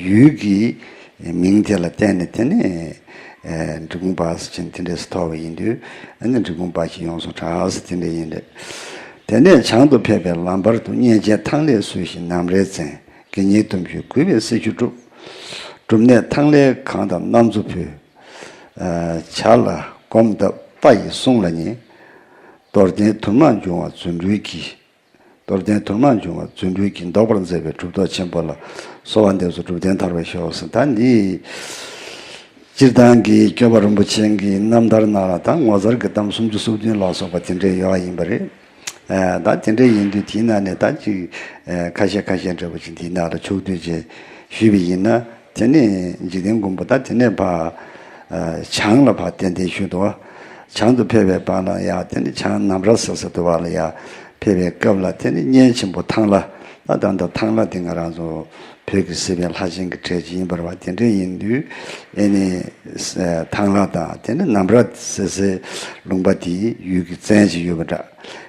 ཡུལ་གྱི་མིང་དེ་ལ་བརྟེན་ནས་དེ་ནི་འབྲི་གུང་པ་ཟེར་བྱས་དེ་འདྲས་སུ་ཐོགས་པ་ཡིན་དུས། ཨེ་ནི་འབྲི་གུང་པ་ཞེས་ཡོངས་སུ་གྲགས་ཟེར་དེ་འདྲ་ཡིན་རེད། དེ་ནས་བྱང་དུ་ཕེབས་པའི་ལམ་བར་དུ། གཉན་ཆེན་ཐང་ལྷས་བསུས་ཤིང་ནམ་རའི་མཚན། དགེ་བསྙེན་སྡོམ་ཞུས་གུས་པས་སྲི་ཞུ་བསྒྲུབས། སྒྲུབ་གནས་ཐང་ལྷའི་གང་དང་གནམ་མཚོ་ཕུལ། ཨ་བྱ་ལ་སྒོམ་བཏབ་རྟ་ཡི་སྲུང་ལ་ཉེ། རྡོར་གདན་དུར་དམར་འབྱུང་བ་རྫུ་འཕྲུལ་གྱིས། རྡོར་གདན་དུར་དམར་འབྱུང་བ་རྫུ་འཕྲུལ་གྱིས། བཟློག་པར་མཛད་པའི་གྲུབ་ཐོབ་ཆེན་པོ་ལ། གསོལ་བ་འདེབས་སོ་གྲུབ་ལྡན་ཐར་པར་ཤོག་ཟེར། ད་འདི་སྤྱིར་བཏང་གི་སྐྱོབ་པ་རིན་པོ་ཆེ་གི་རྣམ་ཐར་ནང་ལ་ད་ངོ་མཚར་གྱི་གཏམ་སུམ་ཅུ་སོ་བདུན་ལ་སོགས་པ་དེ་འདྲས་ཡོད་པ་ཡིན་པ་རེད། ཨ་ད་དེ་འདྲ་ཡིན་དུས་དེའི་ནང་ནས་ད་ཅིག་ཨ་ཁ་ཤས་ཁ་ཤས་འདྲ་པོ་ཅིག་འདིའི་ནང་ལ་ཕྱོགས་བསྡུས་བྱས་ཞུས་པ་ཡིན་ན། དེ་ནས་འཇིག་རྟེན་མགོན་པོ་ད་དེ་ནས་ཕར་ཨ་བྱང་ལ་ཕར་གདན་འདྲེན་ཞུས་འདུག་པ། བྱང་དུ་ཕེབས་པའི་བར་ལ་ཡང་དེ་ནས་བྱང་ནམ་ར་ཟེར་ས་དེ་བར་ལ་ཡང་ཕེབས་པའི་སྐབས་ལ། དེ་ནས་གཉན་ཆེན་པོ་ཐང་ལྷ། ད་ད་ལྟ་ཐང་ལྷ་དེ་ང་རང་ཚོ་བོད་ཀྱི་སྲིད་པའི་ལྷ་ཆེན་གྱི་གྲས་ཅིག་ཡིན་པ་རེད་པ། དེ་འདྲ་ཡིན་དུས་ཨེ་ནི་ཨ་ཐང་ལྷ་དང་དེ་ནས་ནམ་ར་ཟེར་སའི་ལུང་པ་དེའི་ཡུལ་གྱི་བཙན་ཅིག་ཡོད་པ་འདྲ།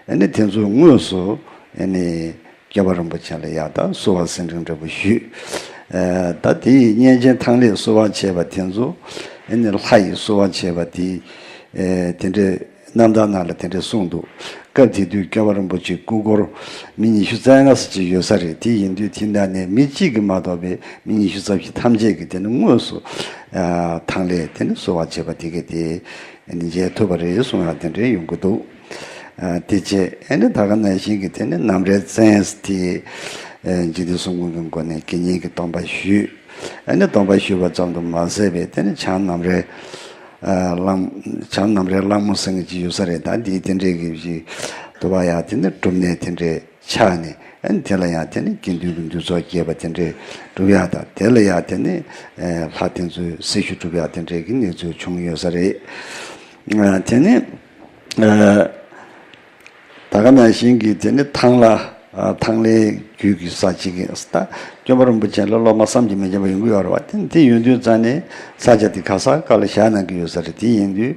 ཨེ་ནི་དེ་ཚོའི་དངོས་སུ་ཨེ་ནི་ སྐྱོབ་པ་རིན་པོ་ཆེ་ལ་ཡ་ད་བསུ་བ་གསེར་ཕྲེང་འདྲ་པོ་ཞུས། ཨ་ད་དེ་ཡི་གཉན་ཆེན་ཐང་ལྷས་བསུ་བ་བྱས་པ་དེ་ཚོ་ཨ་ནི་ལྷ་ཡིས་བསུ་བ་བྱས་པ་དེ་ཨ་དེ་འདྲའི་རྣམ་ཐར་ནང་ལ་དེ་འདྲ་གསུངས་འདུག་སྐབས་དེ་དུས་སྐྱོབ་པ་རིན་པོ་ཆེའི་སྐུ་འཁོར་མི་ཉི་ཤུ་རྩ་ལྔ་ཙམ་ཅིག་ཡོད་ས་རེད། དེ་ཡིན་དུས་དེ་འདྲ་ནས་མི་གཅིག་གིས་མ་གཏོགས་པའི་མི་ཉི་ཤུ་རྩ་བཞི་ཐམས་ཅད་ཀྱིས་དེ་ནི་དངོས་སུ་ཨ་ཐང་ལྷས་དེ་ནི་བསུ་བ་བྱས་པ་དེ་གས་དེ་ཨ་ནི་མཇལ་ཐུབ་པ་རེད་གསུང་ཡག་དེ་འདྲའི་ཡོང་གི་འདུག་ཨ་དེ་རྗེས་ཨ་ནི་ད་ག་ནང་བཞིན་གྱི་དེ་ནི་ནམ་རའི་བཙན་དེ་ཨ་འཇིག་རྟེན་གསུམ་མགོན་གྱི་སྒོ་ནས་དགེ་བསྙེན་གྱི་སྡོམ་པ་ཞུས། ཨ་ནི་སྡོམ་པ་ཞུས་པ་ཙམ་དུ་མ་ཟད་པའི་དེ་ནི་བྱང་ནམ་རའི་ཨ་གླང་བྱང་ནམ་རའི་གླང་མོ་ཟེར་མཁན་ཅིག་ཡོད་ས་རེད། ད་འདིའི་དེ་འདྲའི་གི་ཞིག་འདུག་པ་ཡ། དེ་ནི་སྒྲུབ་གནས་དེ་འདྲའི་ཆགས་ནས་ཨ་ནི་དེ་ལ་ཡང་དེ་ནི་དགེ་འདུན་གྱི་འདུས་ཚོགས་རྒྱས་པ་དེ་འདྲའི་སྒྲུབ་ཡག་དང་། དེ་ལ་ཡང་དེ་ནི་ཨ་ལྷ་དེ་ཚོའི་སྲི་ཞུ་སྒྲུབ་ཡག་དེ་འདྲའི་གི་གནས་ཚུལ་བྱུང་ཡོད་ས་རེད། ཨ་དེ་ནི་ཨ་ད་ག་ནང་བཞིན་གྱི་དེ་ནི་ཐང་ལྷ་ཨ་ཐང་ལྷའི་རྒྱུད་ཀྱི་ས་གཅིག་གི་ད་སྐྱོབ་པ་རིན་པོ་ཆེ་ལ་སློབ་མ་བསམ་གྱིས་མི་ཁྱབ་པ་ཡོང་གི་ཡོད་རེད་བ། དེ་དེ་ཡོང་དུས་ཙང་ནས་ས་ཆ་དེ་ག་ས་ག་ལ་བཞག་གནང་གི་ཡོད་ས་རེད། དེ་ཡིན་དུས་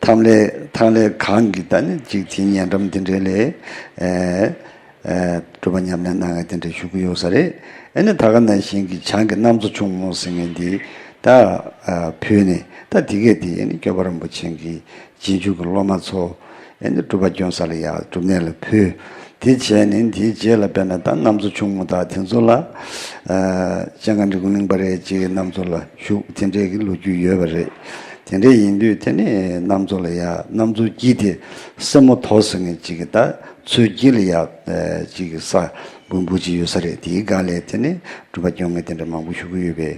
ཐང་ལྷའི་ཐང་ལྷའི་གངས་ཀྱི་ད་ནི་གཅིག་དེ་ཉེ་འགྲམ་དེ་འདྲའི་ལས་ཨ་སྒྲུབ་པ་ཉམས་ལེན་གནང་ཡག་དེ་འདྲ་ཞུ་གི་ཡོད་ས་རེད། ཨ་ནི་ད་ག་ནང་བཞིན་གྱི་བྱང་གི་གནམ་མཚོ་ཕྱུག་མོ་ཟེར་མཁན་འདི་ད་ཨ་བོད་ནས་ད་དེ་གས་དེ་ཨ་ནི་སྐྱོབ་པ་རིན་པོ་ཆེ་གི་རྗེས་འཇུག་གི་སློབ་མ་ཚོ་ཨ་ནི་སྒྲུབ་པ་སྐྱོན་ས་ལ་ཡ་སྒྲུབ་གནས་ལ་ཕུལ། དེ་བྱས་ནས་དེའི་རྗེས་ལ་དཔེར་ན་ད་གནམ་མཚོ་ཕྱུག་མོ་དང་དེ་ཚོ་ལ་ཨ་སྤྱན་སྔ་འབྲི་གུང་གླིང་པ་རེད་ཅེས་གནམ་མཚོ་ལ་བཞུགས། དེ་འདྲའི་གི་ལོ་རྒྱུས་ཡོད་པ་རེད། དེ་འདྲ་ཡིན་དུས་དེ་ནི་གནམ་མཚོ་ལ་ཡ་གནམ་མཚོ་དཀྱིལ་དེ་སེ་མོ་དོ་ཟེར་མཁན་ཅིག་གི་ད་མཚོའི་དཀྱིལ་ལ་ཡ་ཅིག་གི་ས་སྦོམ་པོ་ཅིག་ཡོད་ས་རེད། དེའི་སྒང་ལ་དེ་ནི་སྒྲུབ་པ་སྐྱོན་མཁན་དེ་འདྲ་མང་པོ་བཞུགས་ཀྱི་ཡོད་པའི་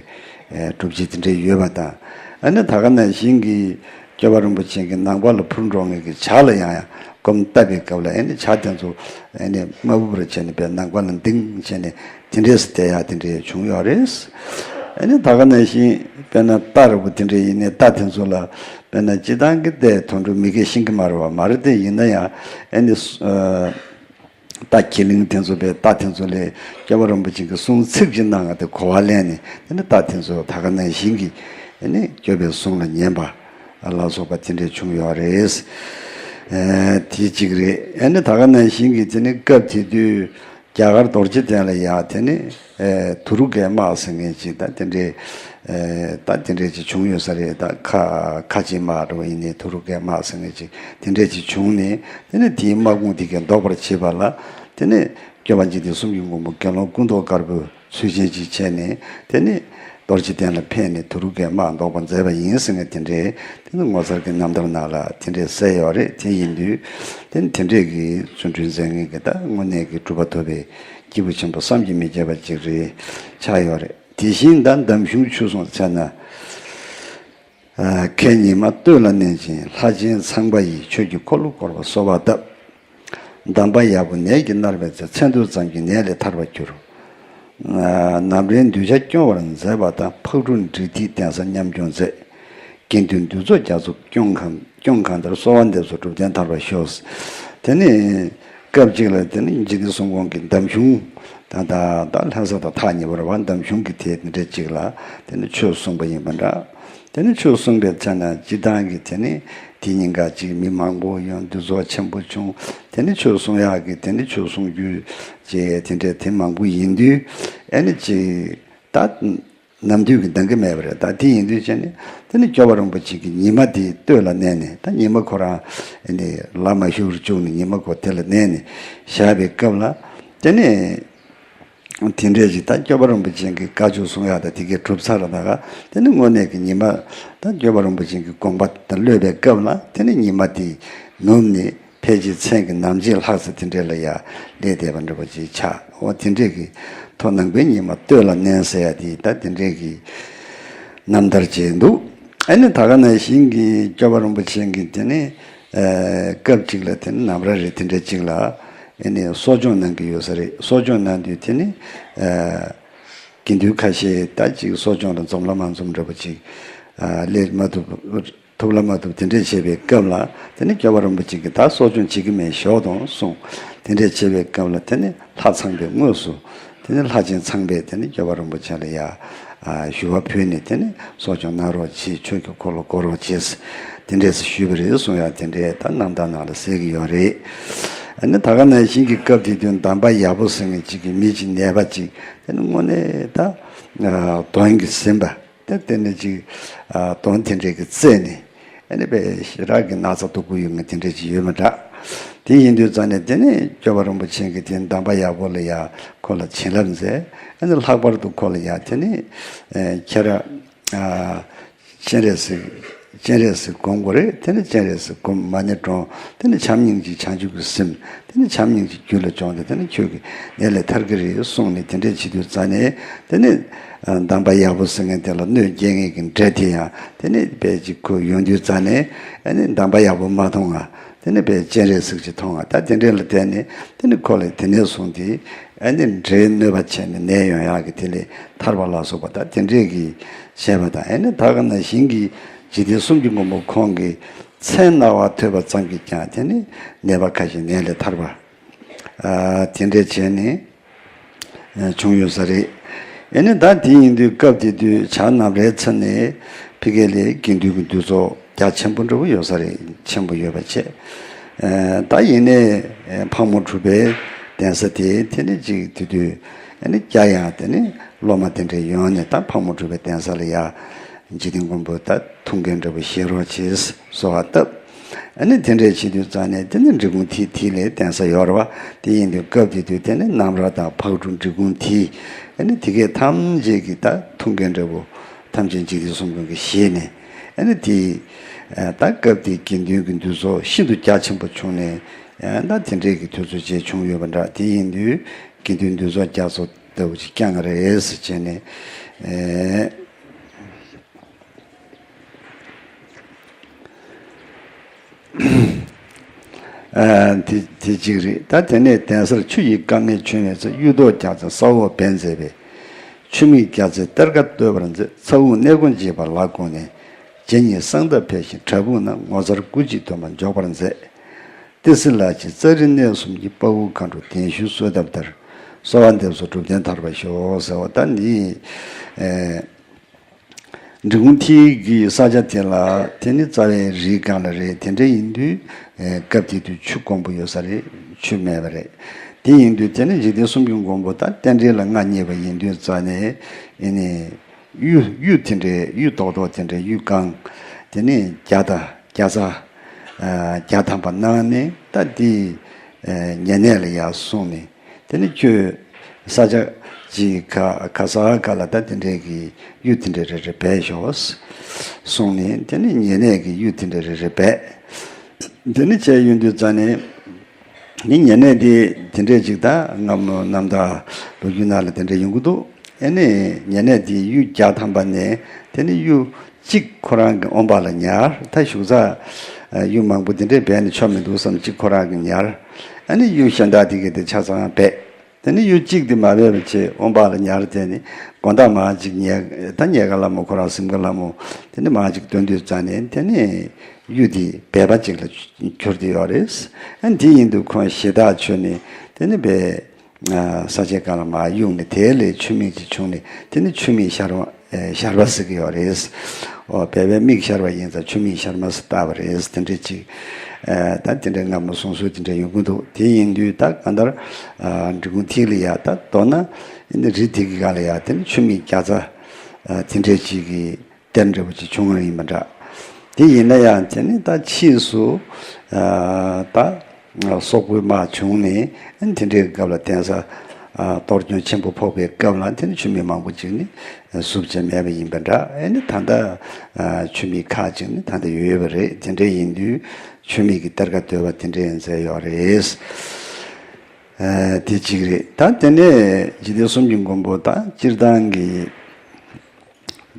སྒྲུབ་བྱེད་དེ་འདྲ་ཡོད་པ་དང་། ཨ་ནི་ད་ག་ནང་བཞིན་གྱི་སྐྱོབ་པ་རིན་པོ་ཆེ་གི་ནང་པ་ལ་འཕུར་འགྲོ་མཁན་གྱི་བྱ་ལ་ཡང་ཡང་སྒོམ་བཏབ་པའི་སྐབས་ལ་ཨ་ནི་བྱ་དེ་ཚོ་ཨ་ནི་མ་བུ་ར་བྱས་ནས་པའི་ནང་པ་ལ་འདིང་བྱས་ནས་དེ་འདྲས་སུ་བསྡད་ཡག་དེ་འདྲས་བྱུང་ཡོད་རེད། ཨ་ནི་ད་ག་ནང་བཞིན་དཔེར་ན་རྟ་ར་བུ་དེ་འདྲས་ཡིན་ནའི་རྟ་དེ་ཚོ་ལ་དཔེར་ན་སྤྱིར་བཏང་གི་རྟའི་དོན་འགྲུབ་མི་སྐད་ཤེས་ཀྱི་མ་རེད་བ། མ་རེད་དེ་ཡིན་ན་ཡང་ཨ་ནི་སུ་ཨ། རྟ་ཁྱི་གླིང་དེ་ཚོ་པའི་རྟ་དེ་ཚོ་ལས་སྐྱོབ་པ་རིན་པོ་ཆེ་གི་གསུང་ཚིག་ཅིག་གནང་བ་དེ་གོ་བ་ལེན་ནས་དེ་ནི་རྟ་དེ་ཚོ་ད་ག་ནང་བཞིན་གྱི་ཨ་ནི་སྐྱོབ་པའི་གསུང་ལ་ཉན་པ་ལ་སོགས་པ་དེ་འདྲས་བྱུང་ཡོད་རེད། ཨ་དེ་གཅིག་རེད། ཨ་ནི་ད་ག་ནང་བཞིན་གྱི་དེ་ནི་སྐབས་དེ་དུས་རྒྱ་གར་རྡོ་རྗེ་གདན་ལ་ཡ་དེ་ནི་ཨ་དུ་རུ་ཀའི་དམག་ཟེར་མཁན་ཅིག་ད་དེ་འདྲས་ཨ་ད་དེ་འདྲས་ཅིག་བྱུང་ཡོད་ས་རེད། ད་ཁ་ཁ་ཆེ་དམག་འདྲ་བོ་ཡིན་ནའི་དུ་རུ་ཀའི་དམག་ཟེར་མཁན་ཅིག་དེ་འདྲས་ཅིག་བྱུང་ནས་དེ་ནི་དེའི་དམག་དཔུང་དེ་གས་བཟློག་པར་བྱེད་པ་ལ་དེ་ནི་སྐྱོབ་པ་འཇིག་རྟེན་གསུམ་གྱི་མགོན་པོ་དགེ་སློང་སྐུ་མདོག་དཀར་པོའི་ཚུལ་ཅན་ཅིག་བྱས་ནས་དེ་ནི་རྡོ་རྗེ་གདན་ལ་ཕེབས་ནས་དུ་རུ་ཀའི་དམག་བཟློག་པར་མཛད་པ་ཡིན་ཟེར་མཁན་དེ་འདྲའི་དེ་ནི་ངོ་མཚར་གྱི་རྣམ་ཐར་ནང་ལ་དེ་འདྲས་གསལ་ཡོད་རེད། དེ་ཡིན་དུས་དེ་ནི་དེ་འདྲས་ཀྱི་བརྩོན་འགྲུས་མཛད་མཁན་གྱི་ད་དངོས་གནས་ཀྱི་གྲུབ་པ་ཐོབ་པའི་སྐྱེས་བུ་ཆེན་པོ་བསམ་གྱིས་མི་ཁྱབ་པ་ཅིག་རེད་ཆགས་ཡོད་རེད། དེ་བཞིན་ད་འདམ་གཞུང་ཆོས་གསུང་ཚེ་ན། ཨ་ཁྱེད་ཉི་མ་སྟོད་ལ་གནས་ཤིང་ལྷ་ཆེན་ཚངས་པ་ཡིས། ཆོས་ཀྱི་འཁོར་ལོ་བསྐོར་བར་གསོལ་བ་བཏབ། འདམ་པ་ཡག་པོ་ནད་ཀྱིས་མནར་བའི་ཚེ། མཚན་ཐོས་ཙམ་གྱིས་ནད་ལས་ཐར་བར་འགྱུར། ཨ་ནམ་རའི་འདུས་བྱས་སྐྱོང་བར་མཛད་པ་དང་། ཕག་གྲུ་འབྲི་མཐིལ་གདན་ས་ཉམས་སྐྱོང་མཛད། དགེ་འདུན་འདུས་ཚོགས་རྒྱ་མཚོ་སྐྱོང་གང་སྐྱོང་གང་ལྟར། གསོལ་བ་འདེབས་སོ་སྒྲུབ་ལྡན་ཐར་བར་ཤོག། དེ་ནི་སྐབས་གཅིག་ལ་དེ་ནི་འཇིག་རྟེན་གསུམ་མགོན་གྱི་འདམ་གཞུང་ད་ད་ད་ལྷ་ས་དང་ཐག་ཉེ་བར་བ་འདམ་གཞུང་གི་དེ་འདྲ་གཅིག་ལ་དེ་ནི་ཆོས་གསུངས་པ་ཡིན་པ་འདྲ། དེ་ནི་ཆོས་གསུངས་པའི་ཚེ་ན་སྤྱིར་བཏང་གི་དེ་ནི་དེ་ཉིན་ག་ཅིག་མི་མང་པོ་ཡོང་། འདུས་ཚོགས་ཆེན་པོ་བྱུང་། དེ་ནི་ཆོས་གསུང་ཡག་གི་དེ་ནི་ཆོས་གསུང་རྒྱུ་ཅེས་དེ་འདྲ་དེ་མང་པོ་ཡིན་དུས་ཨ་ནི་ཅིག་ད། ནམ་དུས་ཀྱི་འདང་གི་མེད་པ་རེད། ད་དེ་ཡིན་དུས་བྱས་ནས་དེ་ནི་སྐྱོབ་པ་རིན་པོ་ཆེ་གིས་ཉི་མ་དེ་སྟོད་ལ་གནས་ནས་ད་ཉི་མ་ཁོ་རང་ཨ་ནི་ལ་མ་ཞུགས་པར་བཅུག་ནས་ཉི་མ་ཁོ་དེ་ལ་གནས་ནས་བཞག་པའི་སྐབས་ལ་དེ་ནི་དེ་འདྲས་ཅིག་ད་སྐྱོབ་པ་རིན་པོ་ཆེ་གིས་བཀའ་ཆོས་གསུང་ཡག་ད་དེ་གས་གྲུབ་ཚར་ལ་ད་ག་དེ་ནི་དངོས་གནས་ཀྱི་ཉི་མ་ད་སྐྱོབ་པ་རིན་པོ་ཆེ་གི་དགོངས་པ་ད་གློད་པའི་སྐབས་ལ་དེ་ནི་ཉི་མ་དེ་ནུབ་ནས། ཕལ་ཆེར་མཚན་གྱི་ནམ་ཕྱེད་ལྷག་ཙམ་དེ་འདྲས་ལ་ཡ་སླེབས་བསྡད་པ་འདྲ་པོ་ཅིག་ཆགས། འོ་དེ་འདྲས་ཀྱི་ཐོག་ནང་པའི་ཉི་མ་སྟོད་ལ་གནས་ཟེར་ཡ་དེ་ད་དེ་འདྲས་ཀྱི་རྣམ་ཐར་བྱས་འདུག་ཨ་ནི་ད་ག་ནང་བཞིན་གྱི་སྐྱོབ་པ་རིན་པོ་ཆེ་གིས་དེ་ནི་ཨ་སྐབས་གཅིག་ལ་དེ་ནི་ནམ་ར་རེ་དེ་འདྲས་ཅིག་ལ་ཨ་ནི་གསོ་སྦྱོང་གནང་གི་ཡོད་ས་རེད། གསོ་སྦྱོང་གནང་དུས་དེ་ནི་ཨ་དགེ་འདུན་ཁ་ཤས་ད་ཅིག་གསོ་སྦྱོང་ལ་འཛོམས་ལ་མ་འཛོམས་འདྲ་པོ་ཅིག་ཨ་སླེབས་མ་ཐུབ། ཐུབ་ལ་མ་ཐུབ་དེ་འདྲས་བྱས་པའི་སྐབས་ལ་དེ་ནི་སྐྱོབ་པ་རིན་པོ་ཆེ་གིས་ད་གསོ་སྦྱོང་བྱེད་ཀྱི་མེད་ཞོག་དང་གསུངས། དེ་འདྲས་བྱས་པའི་སྐབས་ལ་དེ་ནི་ལྷ་ཚངས་པས་དངོས་སུ་དེ་ནི་ལྷ་ཆེན་ཚངས་པས་དེ་ནི་སྐྱོབ་པ་རིན་པོ་ཆེ་ལ་ཡ་ཨ་ཞུ་བ་ཕུལ་ནས་དེ་ནི་གསོ་སྦྱོང་གནང་རོགས་གྱིས། ཆོས་ཀྱི་འཁོར་ལོ་བསྐོར་རོགས་གྱིས། དེ་འདྲས་སུ་ཞུས་པ་རེད་གསུང་ཡ་དེ་འདྲས་ད་རྣམ་ཐར་ནང་ལ་གསལ་གྱི་ཡོད་རེད། ཨ་ནི་ད་ག་ནང་བཞིན་གྱི་སྐབས་དེ་དུས་འདམ་པ་ཡག་པོ་ཟེར་མཁན་ཅིག་གི་མི་ཅིག་ནད་པ་ཅིག་དེ་ནི་དངོས་གནས་ད་གདོན་གྱིས་ཟིན་པ། ད་དེ་ནི་ཅིག་གདོན་དེ་འདྲས་ཀྱིས་གཙེས་ནས། ཨ་ནི་དཔེ་ཞེ་དྲག་གི་ན་ཚ་སྡུག་པོ་ཡོད་མཁན་དེ་འདྲས་ཅིག་ཡོད་མི་འདྲ། དེ་ཡིན་དུས་ཙང་ནས་དེ་ནི་སྐྱོབ་པ་རིན་པོ་ཆེ་གིས་དེ་འདམ་པ་ཡག་པོ་ལ་ཡ་ཁོ་ལ་བྱིན་རླབས་མཛད། ཨ་ནི་ལྷག་པར་དུ་ཁོ་ལ་ཡ་དེ་ནི་ཁྱེད་རང་སྤྱན་རས་གཟིགས། སྤྱན་རས་གཟིགས་སྒོམ་དགོས་རེད། དེ་ནི་སྤྱན་རས་གཟིགས་སྒོམ་མ་ཎི་བགྲང་། དེ་ནི་བྱམས་སྙིང་རྗེ་བྱང་ཆུབ་ཀྱི་སེམས། དེ་ནི་བྱམས་སྙིང་རྗེ་རྒྱུད་ལ་སྦྱོངས་ཏེ་དེ་ནི་ཁྱོད་ཀྱི་ནད་ལས་ཐར་གྱི་རེད་གསུངས་ནས་དེ་འདྲས་བྱེད་དུས་ཙང་ནས་དེ་ནི་འདམ་པ་ཡག་པོ་ཟེར་མཁན་དེ་ལ་གནོད་སྐྱེལ་མཁན་གྱི་འདྲེ་དེ་ཡང་དེ་ནི་དཔེ་ཅིག་ཁོ་ཡོང་དུས་ཙང་ནས་ཨ་ནི་འདམ་པ་ཡག་པོ་མ་མཐོང་ང་། དེ་ནི་དཔེ་སྤྱན་རས་གཟིགས་ཀྱིས་མཐོང་ང་། ད་དེ་འདྲས་ལ་བརྟེན་ནས་དེ་ནི་ཁོ་ལ་དེ་ནས་བཟུང་སྟེ་ཨ་ནི་འདྲེའི་གནོད་པ་བྱས་ནས་ནད་ཡོང་ཡག་གི་དེ་ལས་ཐར་པ་ལ་སོགས་པ་ད་དེ་འདྲས་ཀྱི་བྱས་པ་དང་། ཨ་ནི་ད་ག་ནང་བཞིན་གྱི་འཇིག་རྟེན་གསུམ་གྱི་མགོན་པོ་ཁོང་གི་མཚན་རྣ་བར་ཐོས་པ་ཙམ་གྱིས་ཀྱང་དེ་ནི་ནད་པ་ཁ་ཤས་ནད་ལས་ཐར་པ་དེ་འདྲས་བྱས་ནས་བྱུང་ཡོད་ས་རེད། ཨ་ནི་ད་དེ་ཡིན་དུས་སྐབས་དེ་དུས་བྱ་ནམ་རའི་ཚལ་ནས་ཕ་གི་ལ་དགེ་འདུན་གྱི་འདུས་ཚོགས་རྒྱ་ཆེན་པོ་འདྲ་བོ་ཡོད་ས་རེད། ཆེན་པོ་ཡོད་པ་བྱས། ད་ཡིན་ནའི་ཕག་མོ་གྲུ་པའི་གདན་ས་དེ་དེ་ནི་ཅིག་དེ་དུས་ཨ་ནི་རྒྱ་ཡང་དེ་ནི་སློབ་མ་དེ་འདྲས་ཡོང་ནས་ད་ཕག་མོ་གྲུ་པའི་གདན་ས་ལ་ཡ་འཇིག་རྟེན་མགོན་པོ་ད་ཐུགས་འགན་འདྲ་བོ་བཞེས་རོགས་བྱེད་གསོལ་བ་བཏབ། ཨ་ནི་དེ་འདྲས་བྱེད་དུས་ཙང་ནས་དེ་ནི་འབྲི་གུང་ཐིག་ཐིག་ལ་གདན་ས་ཡོད་རེད་བ། དེ་ཡིན་དུས་སྐབས་དེ་དུས་དེ་ནི་ནམ་ར་དང་ཕག་གྲུ་འབྲི་གུང་ཐིག་ཨ་ནི་དེ་གས་ཐམས་ཅད་ཀྱི་ད་ཐུགས་འགན་འདྲ་བོ་ཐམས་ཅད་འཇིག་རྟེན་གསུམ་མགོན་གྱིས་བཞེས་ནས། ཨ་ནི་དེ་ད་སྐབས་དེའི་དགེ་འདུན་གྱི་འདུས་ཚོགས་ཤིན་ཏུ་རྒྱ་ཆེན་པོ་བྱུང་ནས་ད་དེ་འདྲས་ཀྱི་དུས་ཚོད་ཅིག་བྱུང་ཡོད་པ་འདྲ། དེ་ཡིན་དུས་དགེ་འདུན་འདུས་ཚོགས་རྒྱ་མཚོ་ལྟ་བུ་ཅིག་བསྐྱངས་རེད་ཟེར་བྱས་ནས། ཨ་དེ་དེ་གཅིག་རེད། ད་དེ་ནས་གདན་སར་ཆུ་ཡི་དཀར་མེ་བྱུང་བའི་ཚེ། གཡུ་ཐོག་རྒྱ་མཚོའི་ས་འོག་སྦས་མཛད་པའི། ཆུ་མིག་རྒྱ་མཚོའི་གཏེར་ཁ་བརྟོལ་བར་མཛད། ཚ་འུག་གནས་ཀུན་འཇིག་པ་ལ་དགོངས་ནས། རྗེ་ཉིད་གསང་བདག་ཕེབས་ཤིང་བྲག་ཕུག་ན། ངོ་མཚར་སྐུ་མཆེད་དུ་མ་འཇོག་པར་མཛད། ཏི་སེ་ལ་ཆེ་ཙཱ་རི་གནས་གསུམ་གྱི། དཔའ་བོ་མཁའ་འགྲོ་གདན་བཞུགས་གསོལ་གདབ་ལྟར། གསོལ་བ་འདེབས་སོ་སྒྲུབ་ཆེན་ཐར་པར་ཤོག་ཟེར་བ་ད་འདི། ཨེ། འབྲི་གུང་ཐིག་གི་ས་ཆ་དེ་ལ་དེ་ནི་རྩ་བའི་རིའི་སྒང་ལ་རེད། དེ་འདྲ་ཡིན་དུས་ཨེ་སྐབས་དེ་དུས་ཆུ་དཀོན་པོ་ཡོད་ས་རེད། ཆུ་མེད་པ་རེད། དེ་ཡིན་དུས་དེ་ནི་འཇིག་རྟེན་གསུམ་གྱི་མགོན་པོ་ད་རྟེན་འབྲེལ་ལ་མངའ་བརྙེས་པ་ཡིན་དུས་ཙང་ནས་ཨེ་ནི་གཡུ་གཡུ་དེ་འདྲའི་གཡུ་རྡོག་རྡོག་དེ་འདྲའི་གཡུ་གང་དེ་ནི་བརྒྱ་དང་བརྒྱ་རྩ་ཨ་བརྒྱ་ཐམ་པ་གནང་ནས་ད་དེ་ཨེ་ཉེ་གནས་ལ་ཡར་སོང་ནས། དེ་ནི་ཁྱོད་ས་ཆ་ཅིག་ག་ག་ས་ག་ལ་ད་དེ་འདྲའི་གི་གཡུ་དེ་འདྲ་རེ་རེ་སྦས་ཤོག་གསུངས་ནས། དེ་ནི་ཉེ་གནས་ཀྱི་གཡུ་དེ་འདྲ་རེ་རེ་སྦས། དེ་ནི་བྱས་ཡོང་དུས་ཙང་ནས་ནི་ཉེ་གནས་དེ་དེ་འདྲས་ཅིག་ད་སྔ་མོ་རྣམ་ཐར་ལོ་རྒྱུས་ནང་ལ་དེ་འདྲ་ཡོང་གི་འདུག་ཨེ་ནི་ཉེ་གནས་དེ་གཡུ་བརྒྱ་ཐམ་པ་ནས་དེ་ནི་གཡུ་གཅིག་ཁོ་རང་གི་ཨོམ་བག་ལ་ཉར། ད་བཞུགས་ས་གཡུ་མང་པོ་དེ་འདྲས་སྦས་ནས་ཆོ་མི་འདུག་བསམ། གཅིག་ཁོ་རང་གི་ཉར། ཨ་ནི་གཡུ་གཞན་དག་དེ་གི་དེ་ཆ་ཚང་སྦས། དེ་ནི་གཡུ་གཅིག་དེ་མ་སྦས་པ་བྱས་ཨོམ་བག་ལ་ཉར། དེ་ནི་དགོང་དག་མང་ཅིག་ཉལ། ད་ཉལ་ཁ་ལ་མོ་ཁོ་རང་གཟིམ་ཁ་ལ་མོ་དེ་ནི་མང་ཅིག་སྡོད་དུས་ཙང་ནས་དེ་ནི་གཡུ་དེ་སྦལ་པ་ཅིག་ལ་གྱུར་ཏེ་ཡོད་རེད། ཨ་ནི་དེ་ཡིན་དུས་ཁོང་ཞེ་ཐག་ཆོད་ནས་དེ་ནི་སྦལ། ས་ཆའི་སྒང་ལ་མར་གཡུགས་ནས་དེ་ལས་ཆུ་མིག་ཅིག་བྱུང་ནས་དེ་ནི་ཆུ་མིག་ཤར་བ་ཨེ་ཤར་བ་ཟེར་གྱི་ཡོད་རེད། ཨོ་སྦལ་པའི་མིག་ཤར་བ་ཡིན་ཙང་ཆུ་མིག་ཤར་མ་ཟེར་བཏགས་པ་རེད། དེ་འདྲ་ཅིག་ཨེ་ད་དེ་འདྲ་སྔ་མོ་གསུང་སྲོལ་དེ་འདྲ་ཡོང་གི་འདུག་དེ་ཡིན་དུས་ད་གང་ལྟར་ཨ་འབྲི་གུང་ཐིག་ལ་ཡ་ད་མདོར་ན་ཨེ་ནི་རི་དེ་གི་སྒང་ལ་ཡ་དེ་ནི་ཆུ་མིག་རྒྱ་ཚ་ཨ་དེ་འདྲ་ཅིག་གི་གཏེར་འདྲ་བོ་ཅིག་བྱུང་བ་ཡིན་པ་འདྲ། དེ་ཡིན་ན་ཡང་དེ་ནི་ད་ཕྱིས་སུ་ཨ་ད་སོག་པོའི་དམག་བྱུང་ནས་ཨ་ནི་དེ་འདྲའི་སྐབས་ལ་གདན་ས་ཨ་གཏོར་སྐྱོན་ཆེན་པོ་ཕོག་པའི་སྐབས་ལ་དེ་ནི་ཆུ་མིག་མང་པོ་ཅིག་ནི་བསུབ་བྱས་མེད་པ་ཡིན་པ་འདྲ། ཨ་ནི་ད་ལྟ་ཨ་ཆུ་མིག་ཁག་ཅིག་ནི་ད་ལྟ་ཡོད་ཡོད་པ་རེད། དེ་འདྲ་ཡིན་དུས་ཆུ་མིག་གི་གཏེར་ཁ་བརྟོལ་བ་དེ་འདྲ་ཡིན་ཚད་ཡོད་རེད། ཨ་དེ་གཅིག་རེད། ད་དེ་ནས་འཇིག་རྟེན་གསུམ་གྱི་མགོན་པོ་ད་སྤྱིར་བཏང་གི་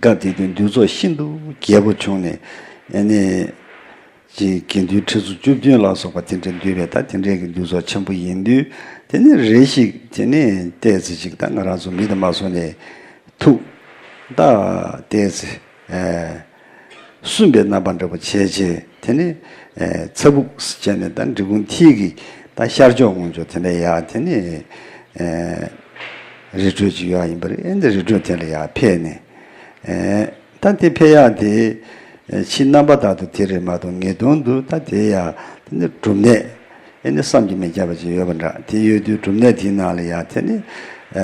སྐབས་དེ་དུས་འདུས་ཚོགས་ཤིན་ཏུ་རྒྱས་པོ་བྱུང་ནས་ཨ་ནི་ཅིག་དགེ་འདུན་ཁྲི་ཚོ་བཅུ་བདུན་ལ་སོགས་པ་དེ་འདྲ་འདུས་པའི་ད་དེ་འདྲའི་གི་འདུས་ཚོགས་ཆེན་པོ་ཡིན་དུས། དེ་ནི་རེ་ཞིག་དེ་ནི་ཏོག་ཙམ་ཅིག་ད་ང་རང་ཚོ་མི་དང་མ་སོང་ནས་ཐུགས་ད་ཏོག་ཙམ་ཨེ་སུན་པའི་རྣམ་པ་འདྲ་པོ་བྱས་བྱས་དེ་ནི་ཨེ་ཚ་བུག་བྱས་ནས་ད་འབྲི་གུང་ཐིག་གི་ད་ཤར་ཕྱོགས་ངོས་ཕྱོགས་དེ་འདྲ་ཡ་དེ་ནི་ཨེ་རི་ཁྲོད་ཅིག་ཡོད་ཡིན་པ་རེད། ཨེ་འདི་རི་ཁྲོད་དེ་ལ་ཡར་ཕེབས་ནས་ཨེ་ད་དེ་ཕེབས་ཡག་དེ་ཕྱི་རྣམ་པ་དག་ཏུ་དེ་རེད་མ་གཏོགས་ངེས་དོན་དུ་ད་དེ་ཡ་དེ་ནི་སྒྲུབ་གནས་ ཨེ་ནི་བསམ་གྱིས་མི་ཁྱབ་པ་ཅིག་ཡོད་པ་འདྲ། དེ་ཡོད་དུས་སྒྲུབ་གནས་དེའི་ནང་ལ་ཡང་དེ་ནི་ཨ་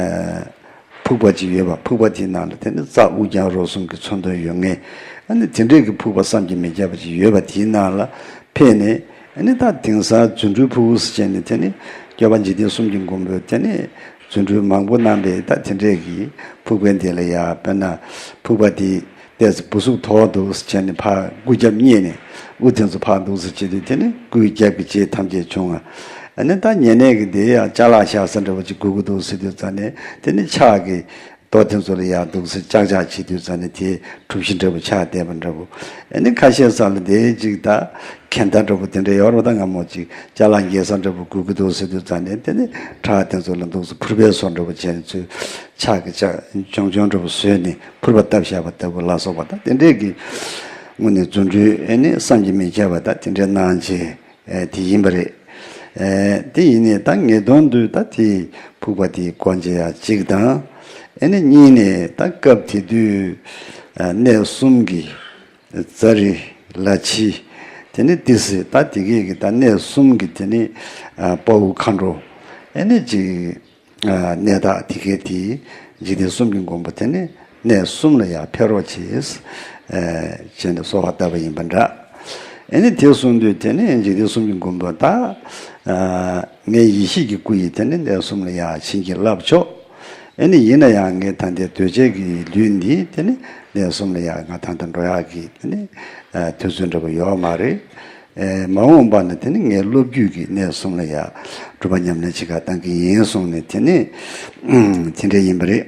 ཕུག་པ་ཅིག་ཡོད་པ། ཕུག་པ་དེའི་ནང་ལ་དེ་ནི་རྩ་དབུ་རྐྱང་རོ་གསུམ་གྱི་མཚོན་དོན་ཡོད་ངེས། ཨ་ནི་དེ་འདྲས་ཀྱི་ཕུག་པ་བསམ་གྱིས་མི་ཁྱབ་པ་ཅིག་ཡོད་པ་དེའི་ནང་ལ་ཕེབས་ནས། ཨ་ནི་ད་དེང་སང་རྫུ་འཕྲུལ་ཕུག་ཟེར་བྱས་ནས་དེ་ནི་སྐྱོབ་པ་འཇིག་རྟེན་གསུམ་གྱི་མགོན་པོས་དེ་ནི་རྫུ་འཕྲུལ་མང་པོ་གནང་པས། ད་དེ་འདྲས་ཀྱི་ཕུག་པའི་འདི་ལ་ཡང་དཔེར་ན་ཕུག་པ་དེ་ཏོག་ཙམ་འབུ་སུབ་དོར་འདུག་ཟེར་བྱས་ནས་ཕར་སྐུ་རྒྱབ་བསྙེས་ནས་དབུ་དེ་ཚོ་ཕར་འདུག་ཟེར་བྱེད་དུས། དེ་ནི་སྐུའི་རྒྱབ་ཀྱི་ལྕེ་ཐམས་ཅད་བྱུང་ང་། ཨ་ནི་ད་ཉེ་གནས་ཀྱི་དེ་ཡང་ཅ་ལག་བཞག་ས་འདྲ་པོ་ཅིག་དགོས་ཀྱི་འདུག་ཟེར་དུས་ཙ་ནས། དེ་ནི་ཕྱག་གི་རྡོ་དེ་ཚོ་ལ་ཡར་འདུག་སེ་ཅག་ཅག་བྱེད་དུས་ཙ་ནས་དེའི་གྲུ་བཞི་འདྲ་པོ་ཆགས་བསྡད་པ་འདྲ་པོ། ཨ་ནི་ཁ་ཤས་ས་ལ་དེ་ཅིག་ད་གན་ད་འདྲ་པོ་དེ་འདྲ་ཡོད་རེད། ད་སྔ་མོ་ཅིག་ཅ་ལག་འགྱེལ་ས་འདྲ་པོ་དགོས་ཀྱི་འདུག་ཟེར་དུས་ཙ་ནས། དེ་ནི་བྲག་དེ་ཚོ་ལ་འདུག་སེ་ཕུར་པའི་བཟོ་འདྲ་པོ་བྱས་ནས་ཚུར་ཕྱག་གི་ཅག་ཅུང་ཅུང་འདྲ་པོ་བཟོས་ནས་ཕུར་པ་བཏབ་བཞག་པ་ལྟ་བུ་ལ་སོགས་པ། ད་དེ་འདྲས་ཀྱི་དངོས་གནས་རྫུ་འཕྲུལ་ཨ་ནི་བསམ་གྱིས་མི་ཁྱབ་པ་ད་དེ་འདྲས་གནང་བྱས། ཨེ་དེ་ཡིན་པ་རེད། ཨེ་དེ་ཡིན་ནའི་ད་ངེས་དོན་དུ་ད་དེ་ཕུག་པ་དེའི་སྒོ་འབྱེད་ཡ་གཅིག་དང་། ཨེ་ནི་གཉིས་ནས་ད་སྐབས་དེ་དུས་ཨ་གནས་གསུམ་གྱི་ཙཱ་རི་ལ་ཕྱི། དེ་ནི་ཏི་སེ། ད་དེ་གས་ཀྱི་ད་གནས་གསུམ་གྱི་དེ་ནི་ཨ་དཔའ་བོ་མཁའ་འགྲོ། ཨེ་ནི་ཅིག་ཨ་གནས་བདག་དེ་གའི་དེ་འཇིག་རྟེན་གསུམ་གྱི་མགོན་པོ་དེ་ནི་གནས་གསུམ་ལ་ཡར་ཕེབས་རོགས་བྱེད། ཨ་བྱས་ནས་གསོལ་བ་བཏབ་པ་ཡིན་པ་འདྲ། ཨེ་ནི་དེ་གསུངས་དུས་དེ་ནི་འཇིག་རྟེན་གསུམ་གྱི་མགོན་པོ་ད་ཨ་ངའི་ཡེ་ཤེས་ཀྱི་སྐུ་ཡིས་དེ་ནི་གནས་གསུམ་ལ་ཡར་བྱིན་གྱིས་བརླབས་ཆོག། ཨེ་ནི་ཡིན་ན་ཡང་ངའི་ད་ལྟའི་གདོས་བཅས་ཀྱི་ལུས་འདི་དེ་ནི་གནས་གསུམ་ལ་ཡར་ང་ད་ལྟ་འགྲོ་ཡག་གི་དེ་ནི་ཨ་དུས་ཚོད་འདྲ་པོ་ཡོད་མ་རེད། ཨེ་མ་འོངས་པ་ན་དེ་ནི་ངའི་སློབ་བརྒྱུད་ཀྱི་གནས་གསུམ་ལ་ཡང་སྒྲུབ་པ་ཉམས་ལེན་བྱེད་གར་བཏང་གི་ཡིན་གསུངས་ནས། དེ་ནི་དེ་འདྲ་ཡིན་པ་རེད།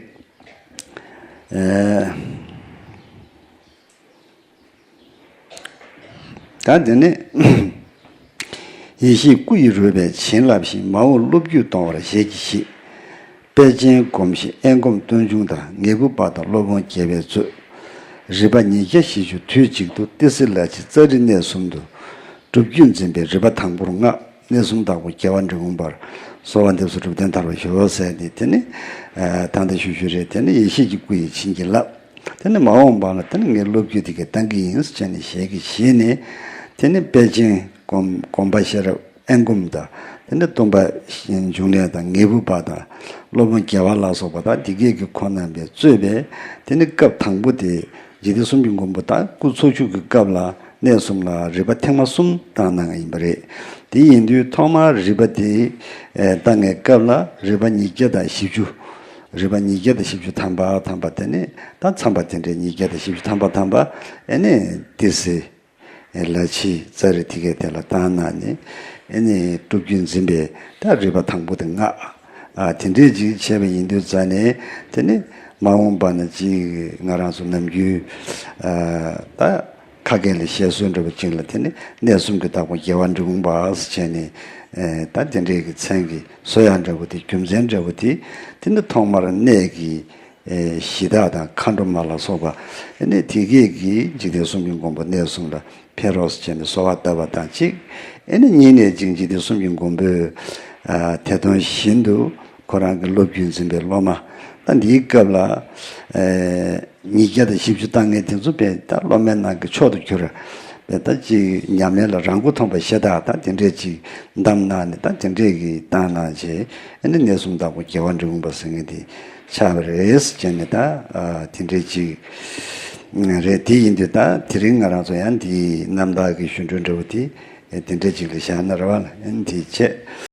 ཨེ་ད་དེ་ནི་ཡེ་ཤེས་སྐུ་ཡིས་རོལ་པས་བྱིན་བརླབས་ཤིང་། མ་འོངས་སློབ་བརྒྱུད་གཏོང་བར་ཞལ་གྱིས་བཞེས། དཔལ་ཆེན་སྒོམ་ཞིང་ཨེ་སྒོམ་སྟོན་འབྱུང་དང་། ངེས་པུ་པ་དང་སློབ་དཔོན་རྒྱལ་བས་མཛོད། རིག་པ་ཉིས་བརྒྱ་བཞི་བཅུ་དུས་གཅིག་ཏུ། ཏི་སེ་ལ་ཕྱི་ཙཱ་རི་གནས་གསུམ་དུ། སྒྲུབ་བརྒྱུད་འཛིན་པའི་རིམ་པ་དང་པོར་བསྔགས། གནས་གསུམ་བདག་པོ་རྒྱལ་བ་འབྲི་གུང་པར། གསོལ་བ་འདེབས་སོ་སྒྲུབ་དོན་དར་བར་ཤོག་ཟེར་ཏེ། དེ་ནི་ཨ་ད་ལྟ་ཞུ་ཞུ་རེད། དེ་ནི་ཡེ་ཤེས་ཀྱི་སྐུ་ཡིས་བྱིན་གྱིས་བརླབས། དེ་ནི་མ་འོངས་པ་ལ་དེ་ནི་ངའི་སློབ་བརྒྱུད་དེ་གའི་བཏང་གི་ཡིན་ཟེར་ནས་ཞལ་གྱིས་བཞེས་ནས། དེ་ནི་དཔལ་ཆེན་སྒོམ་སྒོམ་པ་ཤེས་རབ་ཨེ་སྒོམ་དང་། དེ་ནི་སྟོན་པ་འབྱུང་གནས་དང་། ངེས་པུ་པ་དང་། སློབ་དཔོན་རྒྱལ་བ་ལ་སོགས་པ་དང་། དེ་གས་ཀྱིས་ཁོང་རྣམ་པས་གཙོས་པའི་དེ་ནི་སྐབས་དང་པོ་དེ་འཇིག་རྟེན་གསུམ་གྱི་མགོན་པོ་དང་སྐུ་འཚོ་བཅུད་ཀྱི་སྐབས་ལ་གནས་གསུམ་ལ་རིམ་པ་ཐེངས་མ་གསུམ་བཏང་གནང་ཡིན་པ་རེད། དེ་ཡིན་དུས་ཐོག་མར་རིམ་པ་དེ་ཨེ་བཏང་བའི་སྐབས་ལ་རིམ་པ་ཉིས་བརྒྱ་དང་བཞི་བཅུ། རིམ་པ་ཉིས་བརྒྱ་དང་བཞི་བཅུ་ཐམ་པ་ཐམ་པ། དེ་ནས་ད་མཚམས་པ་དེ་འདྲའི་ཉིས་བརྒྱ་དང་བཞི་བཅུ་ཐམ་པ་ཐམ་པ། ཨེ་ནས་ཏི་སེ་ལ་ཕྱི་ཙཱ་རི་དེ་གས་དེ་ལ་བཏང་གནང་ནས། ཨེ་ནས་སྒྲུབ་བརྒྱུད་འཛིན་པའི་ད་རིམ་པ་དང་པོ་དེ་བསྔགས། ཨ་དེ་འདྲས་ཅིག་བྱས་པ་ཡིན་དུས་ཙ་ནས། དེ་ནས་མ་འོངས་པ་ན་ཅིག་ང་རང་ཚོ་ནམ་རྒྱུན་ཨ་ད་ཁ་སྐད་ལ་བཤད་སྲོལ་འདྲ་པོ་ཅིག་ལ། དེ་ནི་གནས་གསུམ་གྱི་བདག་པོ་རྒྱལ་བ་འབྲི་གུང་པ་ཟེར་བྱས་ནས། ཨེ་ད་དེ་འདྲའི་གི་མཚན་གྱི་བཟོ་ཡག་འདྲ་པོ་དེ། རྒྱུ་མཚན་འདྲ་པོ་དེ། དེ་ནི་ཐོག་མར་གནས་ཀྱི་ཨེ་གཞི་བདག་དང་མཁའ་འགྲོ་མ་ལ་སོགས་པ། ཨེ་ནི་དེ་གས་ཀྱིས་འཇིག་རྟེན་གསུམ་གྱི་མགོན་པོ་གནས་གསུམ་ལ་ཕེབས་རོགས་ཟེར་བྱས་ནས་གསོལ་བ་བཏབ་པ་དང་གཅིག། ཨེ་ནི་གཉིས་ནས་ཅིག་འཇིག་རྟེན་གསུམ་གྱི་མགོན་པོས་ཨ་དེ་དོན་བཞིན་དུ་ཁོ་རང་གི་སློབ་བརྒྱུད་འཛིན་པའི་སློབ་མ། ད་འདིའི་སྐབས་ལ་ཨེ་ཉིས་བརྒྱ་དང་བཞི་བཅུ་བཏང་མཁན་དེ་ཚོ་དཔེ་ད་སློབ་མའི་ནང་གི་མཆོག་ཏུ་གྱུར། དཔེ་ད་ཅིག་ཉམས་ལེན་ལ་རང་མགོ་ཐོན་པ་ཤ་སྟག་ད་དེ་འདྲས་ཅིག་བདམས་གནང་ནས། ད་དེ་འདྲས་ཀྱི་བཏང་གནང་བྱས། ཨེ་ནི་གནས་གསུམ་བདག་པོ་རྒྱལ་བ་འབྲི་གུང་པ་ཟེར་མཁན་དེ་ཆགས་པ་རེད་ཟེར་བྱས་ནས། ད་ཨ་དེ་འདྲས་ཅིག་རེད། དེ་ཡིན་དུས་ད་དེ་རིང་ང་རང་ཚོ་ཡང་འདིའི་རྣམ་ཐར་གྱི་ཞུ་འཕྲོ་འདྲ་པོ་དེ་དེ་འདྲས་ཅིག་ལ་བཞག་ན་རེ་བ་ལ། ཨེ་ནི་དེ་བྱས།